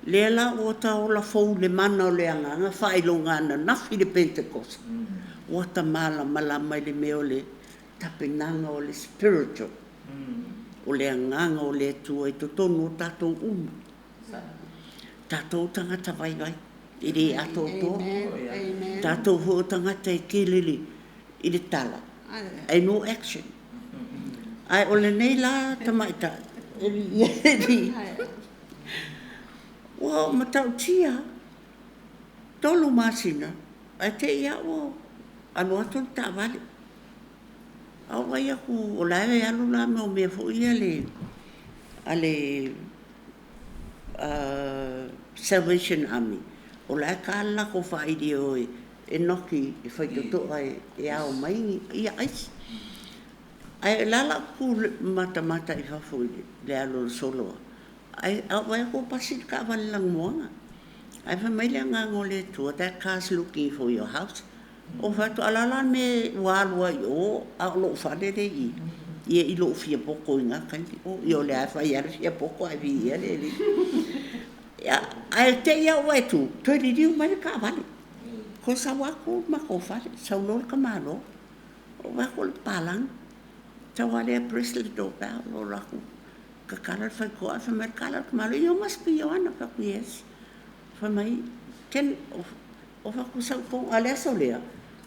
Lea la ua ta ola fou i le mana o le agaga faailoga ananafi le Pentekosa, ua ta malamalama i le mea o le tapenaga o le spiritual, o le agaga o le Atua i totonu o tatou uma. Tatou tagata vaivai, e le atoatoa. Tatou foi o tagata e tele i le tala, ae no action. Ae o lenei la tamaitai, e viia le Alii, ua matautia 3 masina, ae te i lava ua alu atu le taavale. A ou vaai atu o la e alu la ma mea foi ia a le Salvation Army, o la e ta le latou faili e o e noki e faitotoa e ao mai ni ia aisi. Ae o le a la tu matamata i fafo i le alu o le soloa, ae a ou vaai atu ua pasi le taavale lanumoana. Ae fai mai le agaga o le Atua, that car's looking for your house. Ou fai atu, A o le a la le mea ua alu ai i o a o lou fale lea e i i? Ia i lou fia poto i na taimi. Oh, ia o lea lava e fai lava le fiapoto ae viia le Alii. Ia, ae te i lava ua e tu, toe liliu mai le taavale. Toe sau lava tu i le matou fale, sau loa le tamaloa. Ou vaai atu o le papalagi. Sau lava lea press le door bell ou alu atu tatala le faitotoa ae fai mai le tala a le tamaloa, You must be Ioana. Ou fai atu, Yes. Fai mai, Can, ou fai atu, sau i totonu. A o le aso lea,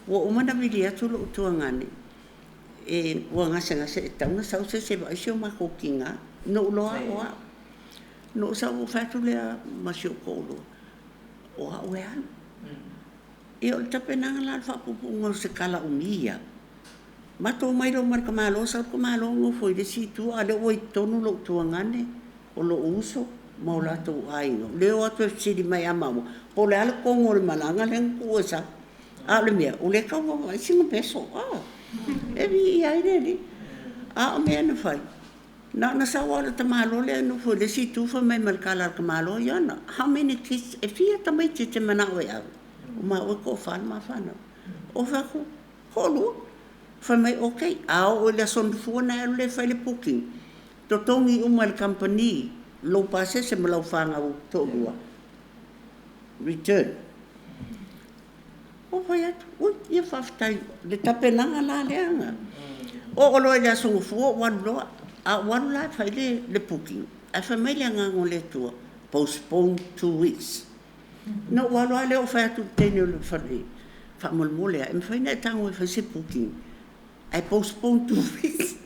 ua uma ona vili atu lou tuagane e ua gasegase e tatau ona sau se isi e vaai si o matou tina. Na ou iloa lava o au. Na ou sau ou fai atu lea ma si ou toalua, o au e alu. Ia o le tapenaga la o le faapuupuuga o se tala umi lava, matou omai loa ma le tamaloa, sau le tamaloa nofo i le isi itu a o lea ua i totonu lou tuagane, o lou uso ma o latou aiga, o lea e o atu e fesili mai ia maua po o le a le tonu o le malaga lea na tuu e sau. A o le mea, o lea e tau vaavaai sina peso, a! E viia ai le Alii. A o mea na fai, na ona sau lava o le tamaloa lea e nofo i le isi itu fai mai ma le tala a le tamaloa, Ioana, how many kids, e fia tamaiti e te manao e ave? O maua e toafa le ma fanau. Ou fai atu, toalua. Fai mai, ok, a oo i le Aso Gafua ona e alu lea e fai le booking, totogi uma e le kamupani lou pasese ma lau fanau toalua, return. Ou fai atu, ui, ia faafetai, le tapenaga la lea na oo loa i le Aso Gafua ou alu loa. A ou alu la e fai le booking, ae fai mai le Agaga o le Atua, postpone 2 weeks. Na ou alu lava lea ou fai atu i le teine o le fale, faamolemole lava, e mafai ona e tago e fai se booking ae postpone 2 weeks?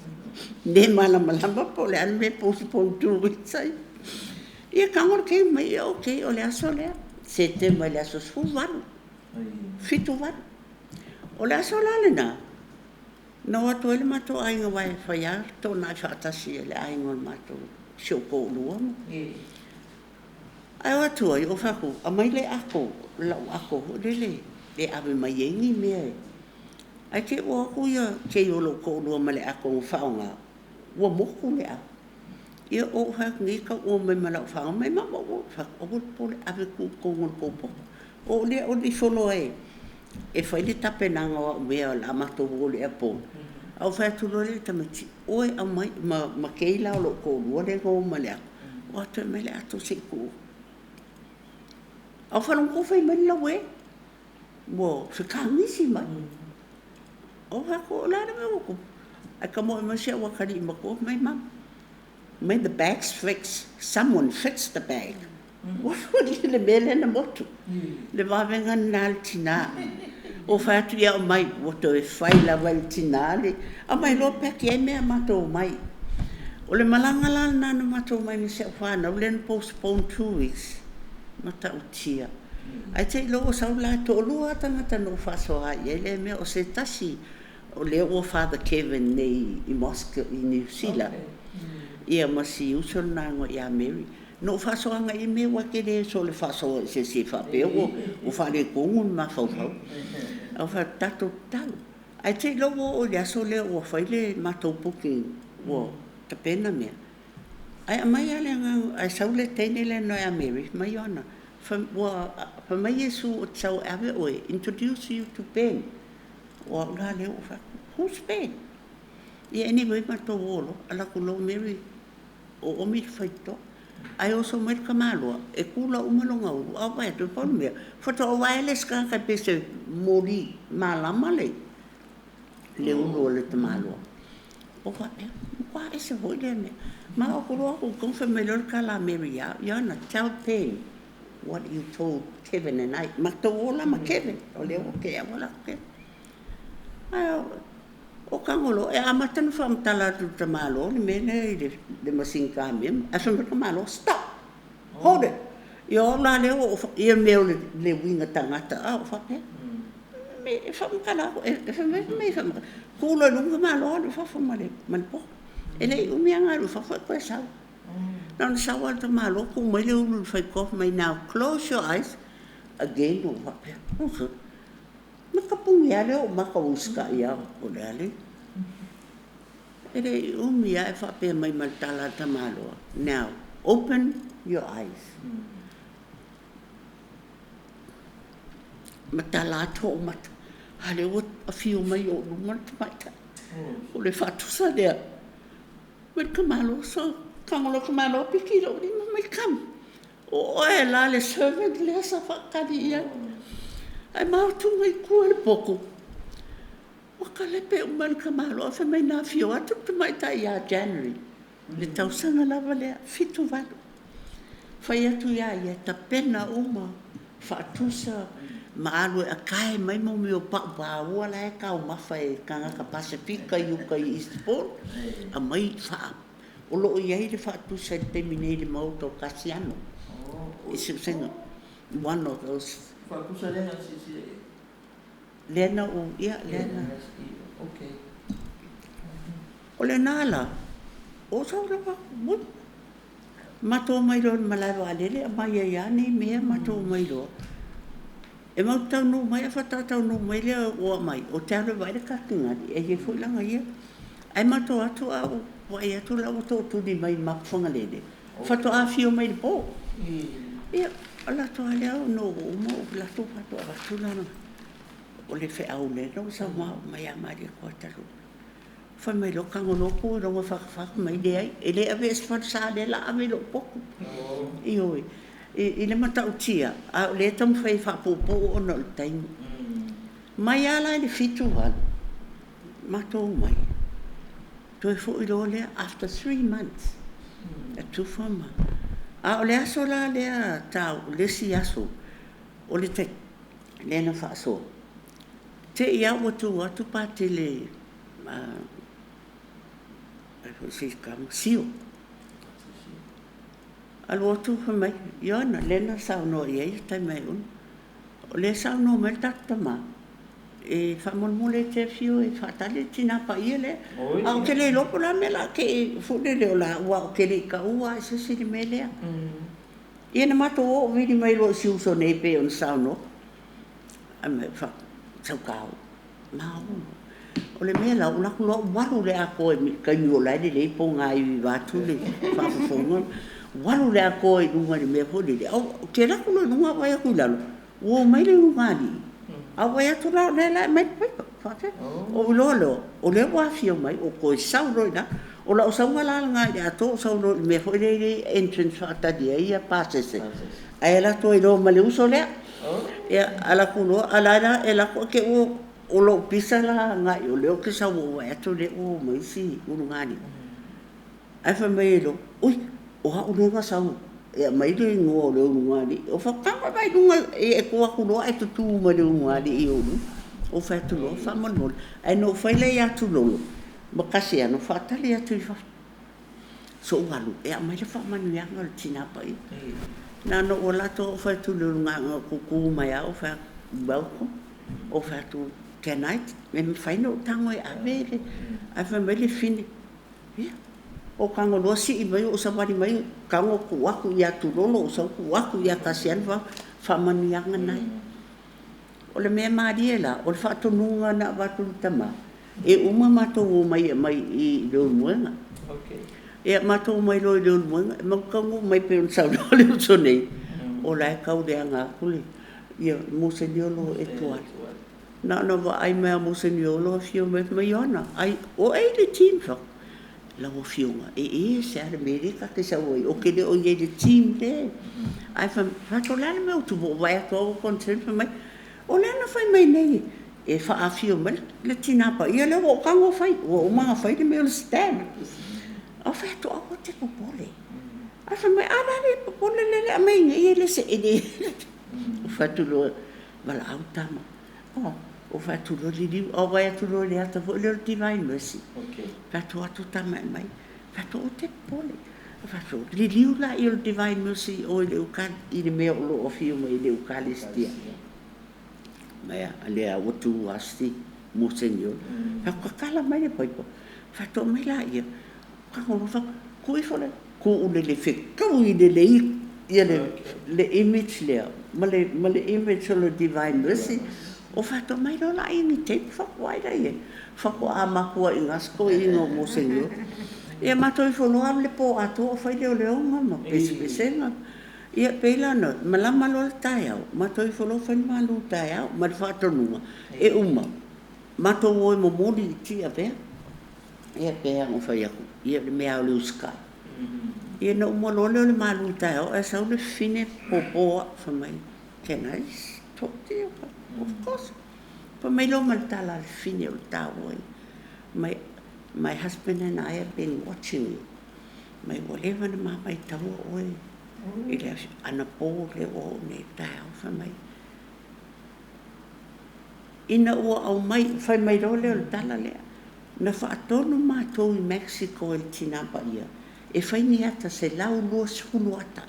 Le malamalama po o le a le mea e postpone 2 weeks ai. Ia tago le teine mai, ia ok, o le aso lea, Setema i le aso 18, 78. O le aso la lena, na o atu ai le matou aiga aua e fai lava toonai faatasi e le aiga o le matou si ou toalua. Ae o atu ai, ou fai atu, aumai le ato, lau ato foi lele e ave mai ai ni mea e. Ae te i ua o atu ia kei o lou toalua ma le ato na faaaoga, ua motu le ato. Ia ou fai atu nei tau ua mai ma lau fanau mai mama ua fai atu, aua le popole, ave e tuu i totonu o le tou poto. O lea o le ifo loa e fai le tapenaga o au mea o le a matou o i le airport. Ae ou fai atu loa lea i tamaiti, oi aumai ma kei la o lou toalua lea na o ma le ato, o atu e aumai le ato se i tuu. A ou faalogo atu o fai mai le laue, ua fetagisi mai. Ou fai atu, o le a le mea ua tupu? Ae tamoe mai si au atalii matua fai mai, mama, when the bag's fixed, someone fix the bag. Ua le mea lea na motu. Le vavega lena le tina. Ou fai atu ia aumai, ua toe fai lava i le tina le. Aumai loa paki ai mea matou omai. O le malaga la lena na matou omai ma si au fanau lea na postpone 2 weeks, matautia. Ae te i loa ua sau la, e toalua lava tagata na ou faasoa i ai lea mea, o se tasi o lea ua Father Kevin nei i Moscow i Niu Sila. Ia ma si uso lena ia Mary. Na ou faasoaga i mea ua tele so le faasoa i se isi e faapea ua faaletonu le mafaufau. Ae ou fai atu, tatou tatalo. Ae te i loa ua oo i le aso lea ua fai le matou booking ua tapena mea. Ae aumai lava le agaga, ae sau le teine lea na ia Mary, mai Ioana, ua fai mai Iesu ou te sau e ave oe, introduce you to Ben. O au la lea ua fai atu, who's Ben? Ia anyway matou o loa, alu atu loa Mary, oomi le faitotoa. Ae oso mai le tamaloa, e kula uma lona ulu, a ou vaai atu, e pau le mea, faatoa ou vaai lea i se tagata e pei se moli malama le ulu o le tamaloa. Ou faapea, matua ese foi lea mea. Ma oo atu loa atu i totonu fai mai loa le tala a Mary ia au, Ioana, tell Ben what you told Kevin and I. Matou o la ma Kevin, o lea ua tea ua la Kevin. Ae o tago loa, e amata ona faamatala atu i le tamaloa le mea lea i le masini kamema. Ae fai mai le tamaloa, stop, hold it. Ia o au la lea ua ia mea o le uiga tagata, a ou faapea, e faamatala atu, e fai mai e faamatala. Tu loa i luga tamaloa alu i fafo ma le poto. E le i umi lava ona alu i fafo e toe sau. Na ona sau lava o le tamaloa tuu mai le ulu i le faitotoa fai mai, now close your eyes. Again ou faapea, na tapuni lava lea o ou mata ua usitai lava o le a le. E le i umi lava e faapea mai ma le tala a le tamaloa, now open your eyes. Matala atu ou mata. A lea ua afio mai i ou luma le tamaitai. O le faatusa lea. Mai le tamaloa so, tago loa le tamaloa piki i lou lima mai, come. O oe la le servant lea sa faatali i ai. Ae maotuga i tua le potu, ua talepe uma e le tamaloa fai mai na afio atu le tamaitai ia January i le tausaga lava lea 78. Fai atu ia ia, tapena uma, faatusa ma alu e akae mai mea o pau paua la e taumafa e tagata Pasefika i uta i Eastbourne, aumai faa. O lo o i ai le faatusa i le taimi nei i le maota o Kasiano i Siusega. One of those. Faatusa lea na silasila i ai? Lea na ou, ia, lea na. Okay. O lena la, o sau lava, ui, matou omai loa i le malae vaalele, aumai ai lava nei mea, matou omai loa. E matou te taunuu mai ae faatoa taunuu mai lea ua aumai, ou te alu e vaai le Katinali, e i ai foi lana ia. Ae matou o atu ae ou vaai atu o la ua tootuli mai i le matou Fagalele, faatoa afio mai i le po. Ia, o le ato lava lea ona ua uma ou alu atu faatoa avatu lana, o le feau lea na ou sau mai ia Maria Kuatalupe. Fai mai loa tago loa tu i lona fatafata mai, leai, e le avea i se falesa o lea o le a ave i lou potu. Ioe, i le matautia, a o lea e taumafai e faapuupuu ona o le taimi. Mai lava la i le 78, matou omai, toe foi loa lea after 3 months, e tufa ma. A o le aso la lea tau, le isi aso, o le taimi lea na faasoa, te i lava ua tu atu Patele ai foi se tama, Sio. Alu atu fai mai, Ioana, lea na saunoa i ai Taimaiauna. O lea e saunoa mai le tatou tama, e faamolemole e te afio e faatali le tina paia lea. A ou te le iloa po o le a le mea o le a te i foi lele o la aua ou te le i taua lava i se isi le mea lea. Ia na matou oo vili mai loa i si uso nei pei ona saunoa. Ai mai sautau. Maolo. O le mea la, ua alu atu loa ua alu le atoa i le taimi o la e lelei pogaivi vaeatu le faafofoga. Ua alu le atoa i luga i le mea foi lele, ou te alu atu loa i luga ae vaai atu i lalo, ua omai le ulugalii. A ou vaai atu la o lea la e aumai le paipa. Faapea. Ou iloa loa, o lea ua afio mai, ou toe sau loa i ina. O lau sauga la lena i le atoa, ou sau loa i le mea foi lea e i ai entrance faatali ai pasese. Ae alu atu ai loa ma le uso lea. Ia, alu atu loa, a o la e alu atu te i ua o lou pisa la agai o lea ou te sau ua ou vaai atu o lea ua omai isi ulugalii. Ae fai mai ai loa, ui, o au lea na sau e aumai le igoa o le ulugalii. Ou fai atu, tago e vaai i luga, e tu atu loa ae tutu mai le ulugalii i ou luma. Ou fai atu loa, faamolemole. Ae na ou fai la ia Tulolo ma Kasiano faatali atu i fafo. Sou alu e aumai le faamanuiaga o le tina paia. Na ona ou alu atu ou fai atu i le ulugalii, tutu mai lava ou fai atu, welcome. Ou fai atu, can I, e mafai ona ou tago e ave le. Ae fai mai le fine, ia, ou tago loa sii mai ou savali mai, tago tuu atu ia Tulolo, ou sau tuu atu ia Kasiano, faamanuiaga na. O le mea malie la, o le faatonuga na avatu i le tama, e uma matou omai e aumai i Leulumoega. Ia matou omai loa i Leulumoega, e matou taunuu mai pei ona saunoa le uso nei, o la e tau leaga atu le ia Moseniolo Etuala. Na ona vaai mai a Moseniolo afio mai fai mai, Ioana, ai, o oe i le team fai atu. Lau afioga, e ese lava le mea lea ta te sau ai, ou te le o i ai i le team le. Ae fai atu, o le a le mea ua tupu, ua ou vaai atu lava ua concern, fai mai, o lea na fai mai nei e faafio mai le tina paia lea ua ou tago fai, ua uma ona fai le mea o le stamp. Ou fai atu, aua te popole. Ae fai mai, a la le popole lea le aumai nei e le se ele. Ou fai atu loa, valaau tama. Oh, ou fai atu loa liliu, au vaai atu loa i le ata foi lea o le Divine Mercy. Fai atu atu tama e aumai. Fai atu, ou te popole. Fai atu, liliu la i o le Divine Mercy o i le uka, i le mea o lo o afio mai i le Eukalistia. Mai a lea ua tu asti Moseniolo. Fai atu, tatala mai le paipa. Fai atu, mai la ia. Tago loa fai atu, tuu ifo le, tuu le le fetau i le le ia le image lea, ma le image o le Divine Mercy. O fai atu, mai loa la ia ni tape faatoai la ia. Faatoa matua i gasko i o Moseniolo. Ia matou ifo loa alu le po atoa o fai leoleoga ma pesepesega. Ia, pei la ona malama loa le taeao, matou ifo loa fai le malu taeao ma le faatonuga, e uma, matou o e momoli i Tiavea. Ia, pei lava ona ou fai atu, ia o le mea lava o le usitai. Ia ona uma loa lea o le malu taeao ae sau le fafine popo au, fai mai, Can I talk to you? Of course. Fai mai loa ma le tala a le fafine o le taua ia, mai, My husband and I have been watching you. Mai ua leva ona ma maitaua oe i le anapo lea ua oo nei i le taeao. Fai mai, ina ua aumai, fai mai loa lea o le tala lea, na faatonu matou i Mexico e le Tina Paia e fai ni ata 120 ata.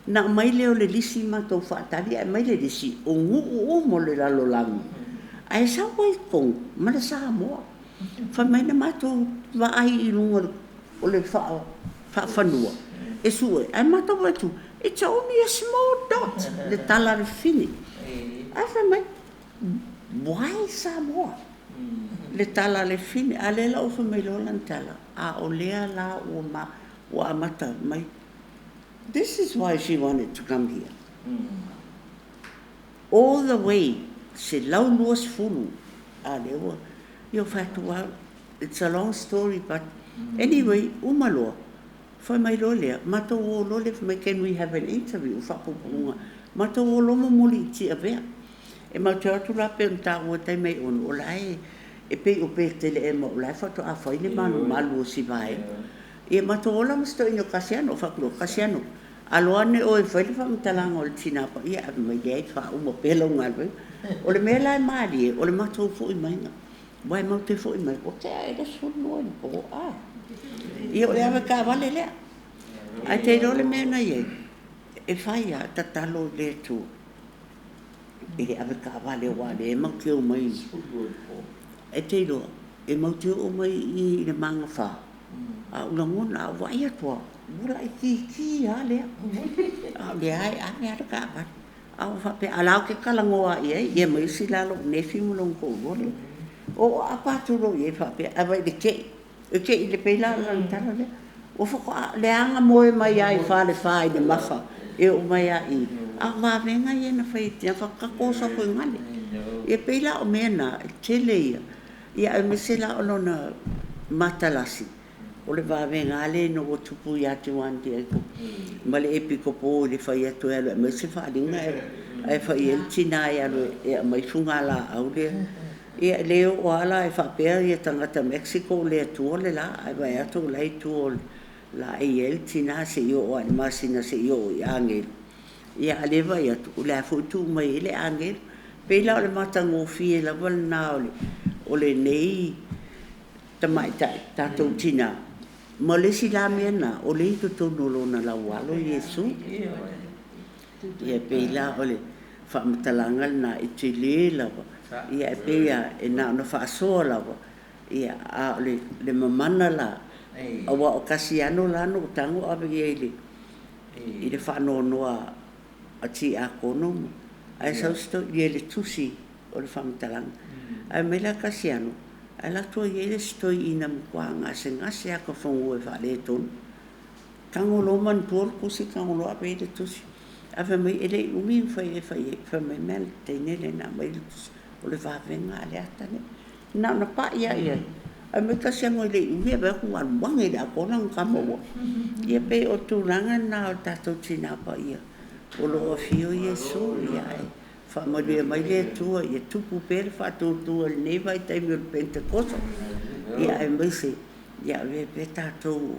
Na aumai lea o le lisi matou faatali ae aumai le lisi o nuu uma o le lalolagi ae sau ai i totonu ma le Samoa. Fai mai na matou vaai i luga o le faafanua e sue ae matou vaai atu it's only a small dot le tala a le fafine. Ae fai mai why Samoa? Le tala a le fafine. A lea la ua fai mai loa lana tala, a o lea la ua ua amata mai. This is why she wanted to come here. All the way 120 a lea ua ia fai atu lava it's a long story but anyway uma loa fai mai loa lea matou o loa lea fai mai can we have an interview faapuupuuga matou o loa momoli i Tiavea. E matou te o atu la pei ona taua i taimi e 6 o la e e pei o Petelehema o la e faatoa fai le malumalu o si vaega. Ia matou o la ma si toeaina o Kasiano, ou fai atu loa, Kasiano, alo ane oe e fai le faamatalaga o le Tina Paia ave mai leai, faauma pea lau galuega. O le mea la e malie, o le matou foi maiga, aua e matou te foi mai, ua tea ea le 12 i le po, a. Ia o le avetaavale lea. Ae te iloa le mea na i ai, e fai lava, tatalo i le Atua i le avetaavale aua o lea e matou te omai, e te iloa, e matou te oo mai i i le magafa, a ou lagona, a ou vaai atu lava, ua laitiiti lava lea, a o lea lava e ave lava le taavale. A ou faapea, a o la e ou te talanoa lava i ai, ia ma isi la lou nefi ma lona toalua lea. Ou aapa atu loa i ai faapea, ae vaai i le tei, e tei i le pei la o lana tala lea, ua faatoa leaga moe mai lava i Falefa i le Mafa e oo mai lava i i, a o vavega ia na fai e tina, faatoa toso atu i gale. Ia pei la o mea na, e tele ia, ia aemaise la o lona matalasi, o le vavega lava lea ina ua tupu ia Juan Diego ma le epikopo i le fai atu e alu e aumai se faaaliga ae fai i ai le tina e alu e aumai fugalaau lea. Ia e le oo lava la e faapea ia tagata Mexico o le Atua le la, ae vaai atu o la e i tua o le laei ai le tina seia oo lava i le masina seia oo i agelu. Ia a o lea e vaai atu o le a foi e tuu mai ai le agelu. Pei la o le matagofie lava lena o lenei tamaitai tatou tina. Ma le isi la mea lena, o lea e i totonu o lona laualo Iesu. Ia pei la o le faamatalaga lena e tele lava, ia e pei lava e na ona faasoa lava, ia a o le mamana la, aua o Kasiano la na ou tago ave i ai i le faanoanoa a Tiakono ma, ae sau si toeaina i le tusi o le faamatalaga. Ae fai mai la Kasiano, ae alu atu ai i ai le isi toeaina matua gasegase lava ka fanua e faaletonu. Tago loa manatua le tusi, tago loa ave i ai le tusi. Ae fai mai e le i umi ona fai ai fai ai, fai mai mea le teine lea na aumai le tusi, o le vavega a le ata lea. Na ona pai lava i ai, ae mai tasi ane e le i umi ae vaai atu ua alu ane i le atoa lana tama ua. Ia pei o tulaga na o le tatou Tina Paia o lo o afio Iesu, ia ae faamanuia mai le Atua ia tupu pea le faatuatua i lenei vaitaimi o le Penetekoso, ia aemaise ia avea pea tatou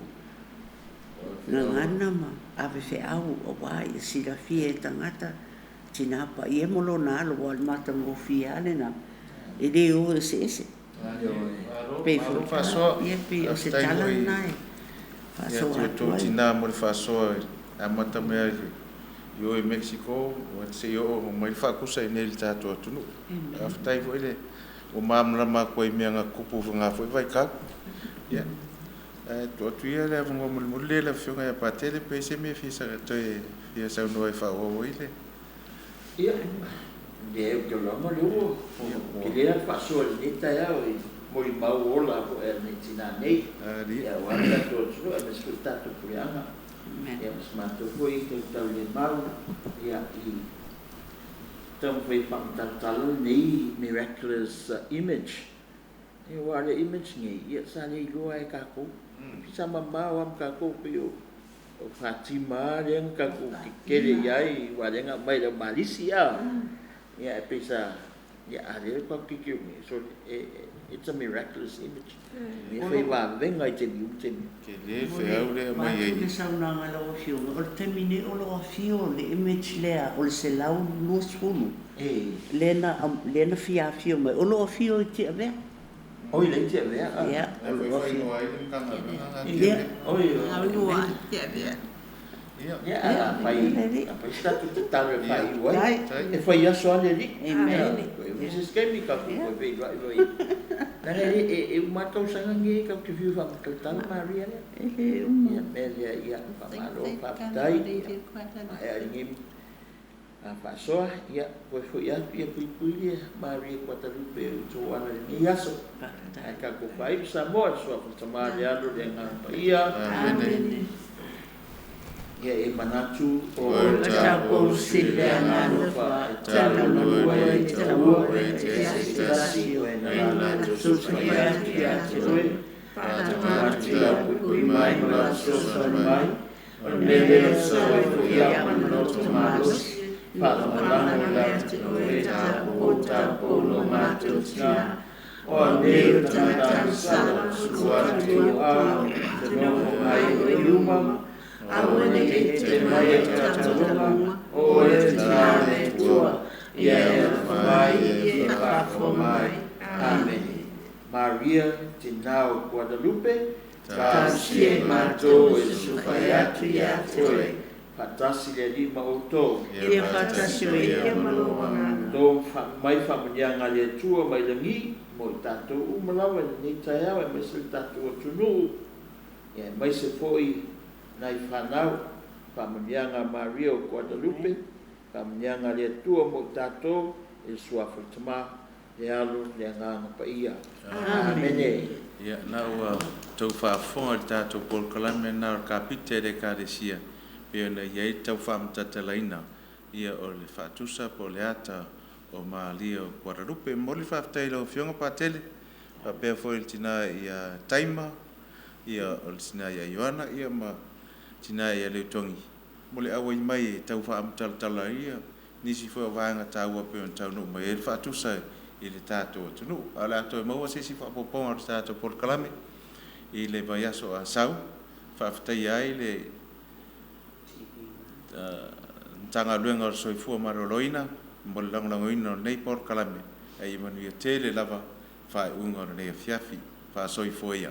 gagana ma ave feau aua ia silafia e tagata Tina Paia ma lona alo, aua o le matagofie lava lena, e le o eseese. Pei Malo foi, faasoa, ia pei o se faafetai tala foi lena e ia faasoa te atu outou ai. tinā mo le faasoa i le amata mai lava i o i Mexico seia oo mai le faakusa i inei i le tatou atunuu. Faafetai foi le ua malamalama atu ai i mea na tutupu i lena foi vaitau. Ia, ae tuu atu ia le avanoa mulimuli lea i le Afioga ia Patele pe i ai se mea e toe fia saunoa ai e faaauau ai le. Ia, leai ou te lagona lea ua tele lava le faasoa i lenei taeao i molimau ola foi a nei tinā nei, aua le tatou atunuu aemaise foi le tatou puleaga. Ia ma se matou foi tautaulemau ia i taumafai e faamatalatala lenei miraculous image. Ia aua o le image nei, ia sa le iloa lava e tatou. Sa mamao lava ma tatou pei o Fatima lea na tatou tetele i ai aua lea na aumai e le au Malisi a. Ia ae pei sa, ia a lea tatou te tilotilo nei, so it's a miraculous image. E fai vavega i taimi uma taimi uma. Tele feau lea aumai ai. Vaeatu le saunoaga a lau Afioga, o le taimi nei o lo o afio le image lea o le 120 lea na lea na fia afio mai, o lo o afio i Tiavea. Oi la i Tiavea a. Ia, o lo o afio. Ia. Aulua Tiavea. Ia, a fai, a fai se tatou tatalo e faaiu ai. E fai aso lava le Alii. Amen. E se taimi tatou toe feiloai loa i. Leaga e uma lava tausaga lenei tatou te fiu e faamatalatala Maria lea. E le uma. Ia, mea lea, ia, faamalo, faafetai. Maea lenei faasoa, ia, toe foi atu, ia puipui le Maria Kuatalupe i outou ala i lenei aso. Ae tatou faaiu Samoa i le Suafa o le Tama, le Alo, le Agaga Paia. Amene. Ia e manatu o Oe tatou sili le agaga alofa e Taulua taulua e e taua taua e te e se tasi o e na na latou fesoasoani atu ia te oe, faatatu atu lau puipui mai ma lau fesoasoani mai, o le mea lea o sau ai foi au ma le loto malosi, faalagolago ia te oe taupou taupou lo matou tina, o a nei o tagata sala, sulu atu i ou ao, te nofo mai o i uma, aua ne i te mai e tautaloga, o oe te tina le Atua, ia e alofa mai, ia e faafofoga mai. Amene. Maria, tina o Guadalupe, talosia i matou e susufai atu ia te oe, faatasi le Alii ma outou. Ia faatasi o ia ma lou agaga. Outou mai faamanuiaga a le Atua mai lagi mo i tatou uma lava i lenei taeao aemaise le tatou atunuu, ia aemaise foi nai fanau. Faamanuiaga a Maria o Guadalupe, faamanuiaga a le Atua mo i tatou i le Suafa o le Tama, le Alo, le Agaga Paia. Amene. Ia, na ua outou faafofoga i le tatou polokalame lena o le kapite a le Ekalesia, pei ona i ai le tau faamatalatalaina ia o le faatusa po o le ata o Malia o Guadalupe. E momoli le faafetai i lau Afioga Patele, faapea foi i le tina ia Taima, ia o le tina ia Ioana, ia ma tina ia Leutogi mo le auai mai e tau faamatalatala ai nisi foi o vaega taua pei ona taunuu mai ai le faatusa i le tatou atunuu. Ae o le a toe maua se isi faaopoopoga o le tatou polokalame i le vaiaso a sau, faafetaia ai le Matagaluega o le Soifua Maloloina mo le lagolagoina o lenei polokalame, a ia manuia tele lava faaiuga o lenei afiafi. Faasoifua ia.